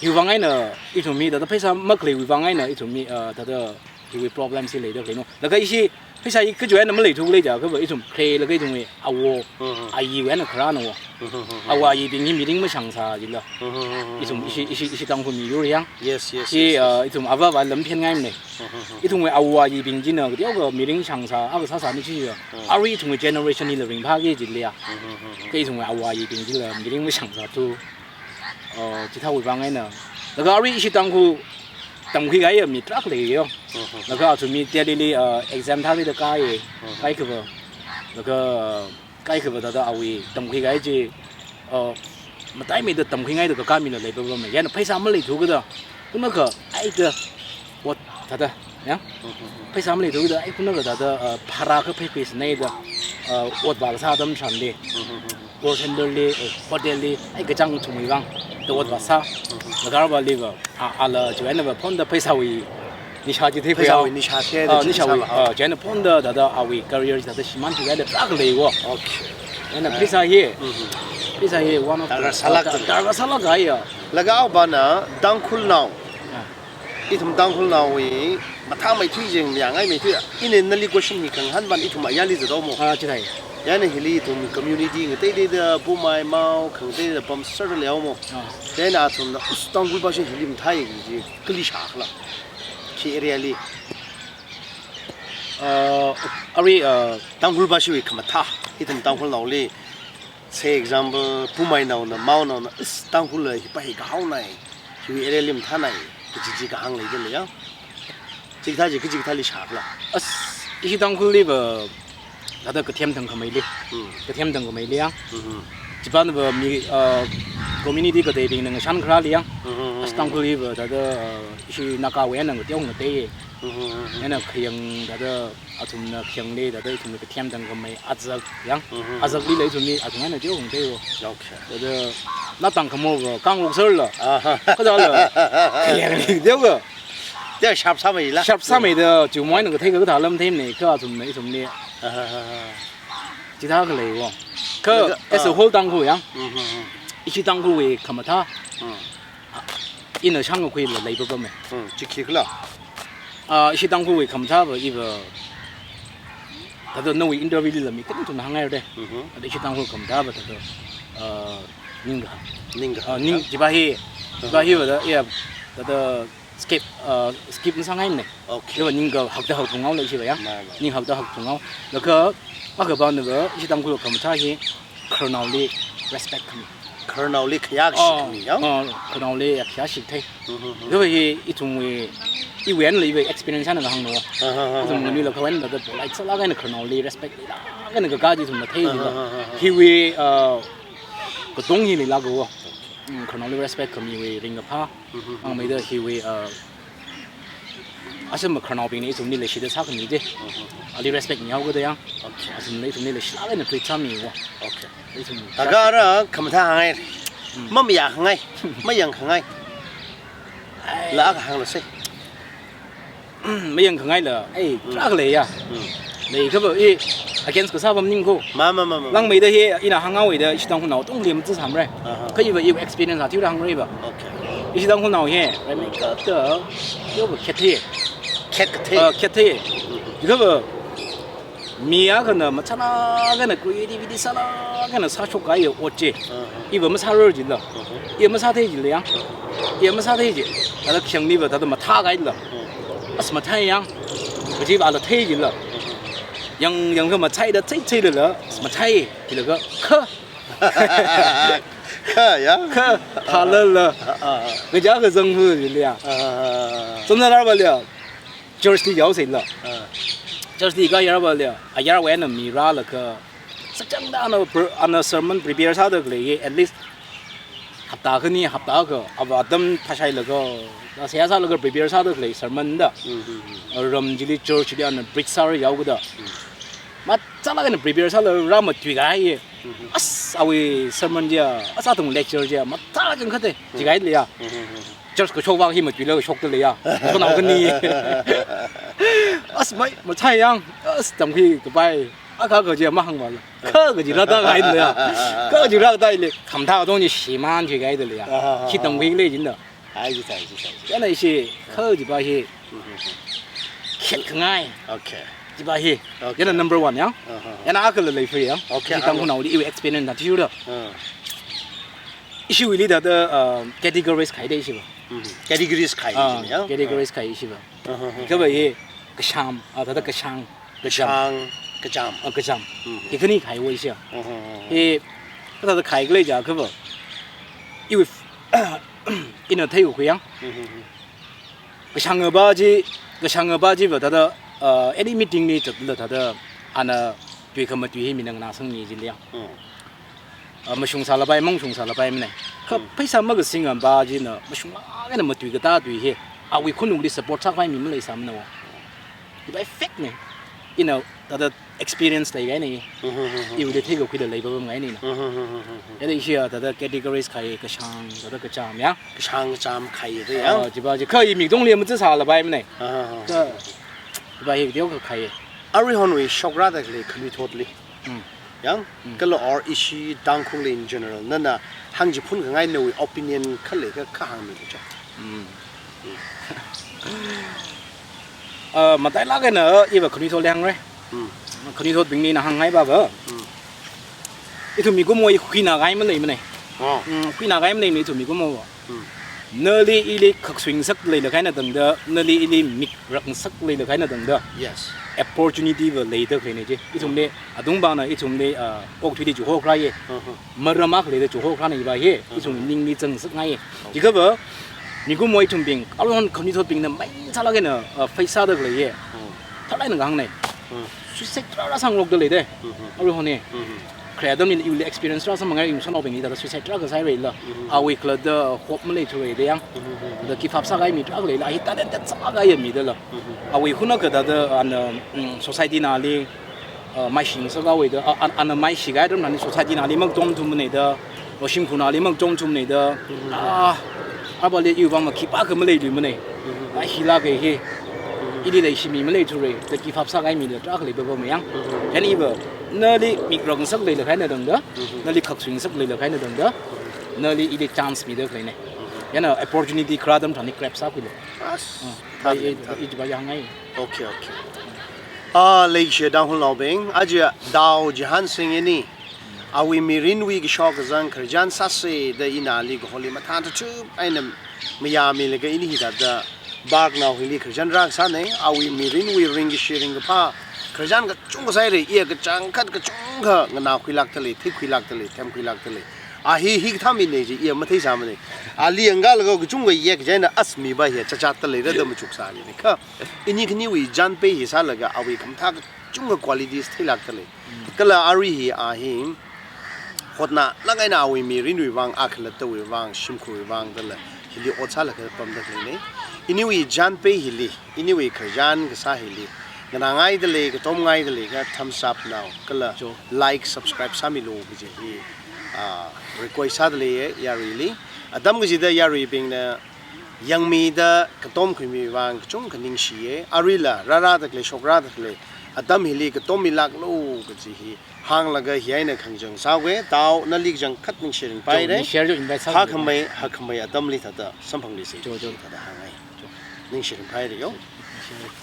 Hiwui vang eina ithum hi thāda pheisā makhaleiwui vang eina ithum hi, uh, thāda hiwui problem chi leida khaleino. Laga ishi pheisā hi kachiwui eina maleithu khalei chiakhava ithum kharelaga ithumwui awo, Mm-hmm. ayiwui eina kharāna wo. Mm-hmm. Awo ayibing hi mirin mashāngsā jila. Mm-hmm. Ithum ishi, ishi, ishi Tangkhul miyur yang. Yes, yes, Chi, yes, yes. uh, ithum ava ava lam phen ngaimana. Mm-hmm. Ithumwui awo ayibing china kateokha mirin shāngsā, akha sāsāna chi ya. Mm. Arui ithumwui generation hila ringphāki jila ya. Mm-hmm. Kha ithumwui awo ayibing chila mirin mashāngsāthu. Uh, chithāwui vang eina. Laga arui ishi Tangkhul tamkhui kahai mi tarākha leiyo. Mhm. Laga athum hi Delhi li, uh, exam thāda kāya, Mhm. kaikhava. Laga, uh, kaikhava thāda awui tamkhui kahai chi, uh, mataimeida tamkhuingaida kakā mila leipapama. Yana pheisā maleithu kada. Kunakha, ai da, ot thāda, ya? Mhm. Pheisā maleithu kada, ai kunakha thāda, uh, bhara kha pheikhui sānaida, uh, ot vākasā atam tharanli. Mhm. Call center li, eh, hotel li, ai kachāng thumwui vang, thāda ot vāsā. Mhm. Laga arabaliva, a, ala chiwui einava phonda pheisāwui nisha chi theikhui Pheisāwui ya. nisha thei Ah, da nisha nisha wui, va. ah, chiwui eina phonda thāda awui career thāda shimān thukida tarākha leiwo. Okay. Eina Ah. pheisā hi, Mhm. pheisā hi one of the Darkar sālāk ah, da- darkar sālāk kahai ya. Laga aopa na Tangkhulnao. Ah. Ithum Tangkhulnaowui mathāmeithui jing, mayāngaimeithui. Ina nali question hi khangahān ban ithum ayarli zathaomo. Ah, chithāi. Yana hili ithum community ngateiteida, Poumai, Mao, khangateida pamserda leihaomo. Ah. Chieina athumna, "Us, Tangkhulpā chi hili mathāi," kaji kali shākhala. Khi area li. Uh, arui, uh, Tangkhulpā chiwui khamathā, ithum Tangkhulnaoli, say example, Poumainaona, Maonaona, "Is, Tangkhulla hipā hi kahaonai, hiwui area li mathānai," kaji chi kahāng leida leiya. Chikathā chi, kaji kathāli shākhala. As, ishi Tangkhulli va, thāda kathem thangkhameili. Hmm. Kathem thangkhameili ya. Mhm. Chipāna va mi, uh, community kateibingna ngashan kharāli ya. Mhm, mhm, as, mhm. Tangkhulli va, thāda, uh, ishi Nagawui eina ngateo ngatei. Mhm, mhm, mhm. Eina khayang thāda athumna khayangli thāda ithumna kathem thangkhamei azak ya. Mhm. Azakli la ithumli athum eina teo ngateiwo. Okay. Thāda na thangkhamo va khangarok serla. Aha. Kathāla. Khayangli teoka. Teo sharp sāmeila. Sharp sāmeida, chiwui eina kathei kathā lam theimana, kha athumna ithumli. Aha, aha. Chithā khaleiwo. Kha laga, as a ah. Whole Tangkhul ya. Mhm, mhm. Ishi Tangkhulwui khamathā. Hmm. Ina shāngkakhuila leipapame. Hmm, chi khikhala. Ah, ishi Tangkhulwui khamathā va iva, thāda nawui interview lila mi kathum thum hāngngaire. Mhm. Thāda ishi Tangkhul khamathā va thāda, ah, ningkahāng. Ningkahāng. Ah, ning, chipā hi, chipā hi va thāda, ya, thāda skip, ah, skip masāngaimana. Okay. Chiva ningkahak thāda haktunghaola chiva ya. Mei, mei. Ninghak thāda haktunghaola. Laga, akhava na va, ishi Tangkhul khamathā hi, khararnaoli respect khami. Khararnaoli khayākashi khami ya? Oh, khararnaoli khayākashi thei. Mhm, mhm. Kha hi ithumwui, iwui einala iwui experience eina hāngno. Aha, aha, aha. Ithum nganuilakha eina thāda polite sālāk eina khararnaoli respect leilāk eina kakā chi ithumna thei jiva. Aha, aha, aha. Hiwui, uh, katong hi leilākwo. Mm, khararnaoli respect khamiwui ringkaphā. Mhm, mhm. Hāngmeida hiwui, uh, asam khararnaobingna ithumli leishida sākhami chi. Mhm. Ali respect mihaokada ya. Okay. Athumna ithumli leishilāk eina treat sāmiwo. Okay. Ithum thākha ara khamathā hāngngai. Hmm. Mamayākhangai, mayangkhangai. Ai. Laga hānglu se. Mayangkhangaila, ai, hmm, tarākha leiya. Hmm. Leikhava i against kasā pamning ko. Ma, ma, ma, ma. Langmeida hi ina hānghaoda ishi Tangkhulnao tongli mathāsāmara. Aha. Kha iva i experience athira hāngrai va. Okay. Ishi Tangkhulnao hi, raimei kathā, yova khet thei. Khet kathā. Ah, khet thei. Hmm. Ikhava, mi akhana machālāk eina creativity sālāk eina sāshokkahai ot chi. Uh-huh. Iva masārar jila. Uh-huh. I masāthei jila ya. Uh-huh. I masāthei ji. Thāda khayangli va thāda mathākahaila. Uh-huh. As mathāi ya. Kajiva ala thei jila. Uh-huh. Yang, yangkha mathāida thei theilala. As mathāi jilaga kha. Kha ya? Kha thalala. Uh-huh. Kaja kazang hu jila ya. Uh-huh. Samna rar va liya. Church li yaoseila. Ah. Church li kayar va liya, ayarwui eina mi rālaga, sakchangda ana pr-, ana sermon prepare sāda khalei, at least hapta khani, hapta akha, ava atam thashailaga, seihā sālaga prepare sāda khalei sermon da. Mm, mm, mm. Ram chili church li ana preach sāra yaokada. Mm. Machālāk eina prepare sālaga rāmatuikahai. Mm-hmm. As awui sermon chiya, as athum lecture chiya, mathālāk kachangkhat e, mm, jikahaili ya. Mm-hmm. Church kashok vang hi matuilaga shokda leiya. Khanao khani. As mai, machai yang, as tamkhui kapai. Akha kaji mahāngmala. Kha kaji rāda kahaila ya. Kha kaji rāda le. Khamathā tong ni shimān jikahaida leiya. Aha. Khi tamkhui lei jinda. Ai, jisai, jisai. Yana ishi, kha jiva hi. Mhm. Khet khangai. Okay. Jiva hi. Okay. Yana number one ya. Aha. Yana akhala leifui ya. Okay, ishi Tangkhulnaoli iwui experience na thiura. Ah. Ishiwuili thāda, uh, categories khaida ishiva. Mhm. Categories khai, ah, ya? Categories khai ishiva. Aha, aha. Kava hi kasham, ah, thāda kashang, kacham. Kashang, kacham. Ah, kacham. Mhm. Hi khani khaiwo ishiya. Aha, aha. Hi thāda khai khalei jiakhava. Iwui, ina theikhui yang. Mhm, mhm. Kashang aba chi, kashang aba chiva thāda, uh, any meeting li chatla thāda, ana tui khamatui hi mina nganāsangmi jila ya. Mm. Uh, mashungsālapai, mashungsālapai mina. Kha, mm, pheisā makasing aba china, mashunglāk eina matui katā tui hi. Awui khanukli support sākhavai mi maleisāmana wo. Iva fact ne. Ina, thāda experience leikahaina. Mhm, mhm, mhm. Iwuili theikakhuila leipapamngaina. Mhm, mhm, mhm, mhm. Yada ishiya thāda categories khai kashang, thāda kacham ya. Kashang kacham khai da ya. Ah, jiva ji kha i mi tongli mathāsālapai mina. Aha, aha. Kha, jiva hi teokha khai. Aruihonwui shokrada khalei khanuithotli. Mm. Yang, mm, kala or ishi Tangkhulli in general, nana hāngchiphun khangai nawui opinion khalei kha, kha hāngmilu cha. Mm. Mm. Uh, matailāk eina iva khanuithot lei hāngra. Hmm. Khanuithotbinglina hāngngai baba. Hmm. Ithum mikumowui huinakahai maleimana. Oh. Hmm, huinakahai maleimana ithum mikumo. Hmm. Nali ili khaksuingasak leilakha eina tangda, nali ili mik rakngasak leilakha eina tangda. Yes. Opportunity va leida khaleina chi. Ithumli, adungvāna ithumli, uh, okathuili chihokharāya. Uh-huh. Maram akhaleida chihokharāna iva hi, ithum ningli zangsakngai. Jiakha va, mikumo ithumbing, aruihon khanuithotbingna maisālāk eina, uh, face sāda khalei hi. Tharlāk eina kahāngna. Suicide tarākha sāngarokda leida. Aruihon hi. Khare atamli iwuili experience tarākha sāmāngai, yungsānaobingli thāda suicide tarākha sāhairala. Awui khalatta hope maleithura da yang. Da give up sākahai mi tarākha leila, hi talented sākahai mi dala. Awui hunakha thāda ana, mm, society nali, uh, maishingasak haowa da, uh, an-, ana maishikahai atam nani society nali makatomthumana da, uh, shimkhur nali makatomthumana da, ah, avāli iwui vang makhipākha maleiluimana. Ah, hilāka hi, ili leishimi maleithura, da give up sākahai mila tarākha leipapama yang. Chieina iva, nali mik rakngasak leilakha eina tangda, nali khaksuingasak leilakha eina tangda, nali ili chance mida khaleina. Chieina opportunity kharā atam tharan grab sākhuilu. As, ah, thank you, i, thank you. I, i, i, i, Okay, okay. Ah, leishiya Tangkhulnaobing, aja Dao Jihansing ini, awui mirinwui kashok kazang khararchan sāsa da ina ali kaholi mathān thachup eina mayāmilaga ini hithāda Barknao hili khararchan rākasāna, awui mirinwui ringkashi ringkaphā khararchan kachungkha sāhaira, iya kachangkhat kachungkha nganākhuilākda lei, theikhuilākda lei, themkhuilākda lei. A hi, hikathā mina chi iya matheisāmana. Ali yanglaga kachungkha yek chieina as mi va hi chachatda leira da machuksā jina. Kha ini khaniwui chānpei hi sālaga awui khamathā kachungkha qualities theilākda lei. Kala arui hi a hi hotnālāk eina awui mirinwui vang, a khalattawui vang, shimkhurwui vang dala hili ot sālaga pamda khaleina. Iniwui chānpei hili, iniwui khararchan kasā hili nganāngaida lei, katomngaida lei kha thumbs up nao, kala like, subscribe sāmilu kaji hi, ah, request sāda leiya yaruili. Atam kachida yaruibingna yangmida katomkhuimi vang kachungkha ningshiya. Aruila rārāda khalei, shokrāda khalei atam hili katommilāklu kaji hi hānglaga hi eina khangachang sāhaowa. Dao, nali kachangkhat ningshi ringphāhaira. Cho, ningshi ringphāhaira, invite sā. Hakhamei, hakhamei atamli thāda samphangluisa. Cho, cho. Thāda hāngngai. Cho. Ningshi ringphāhaira yo. Ningshi.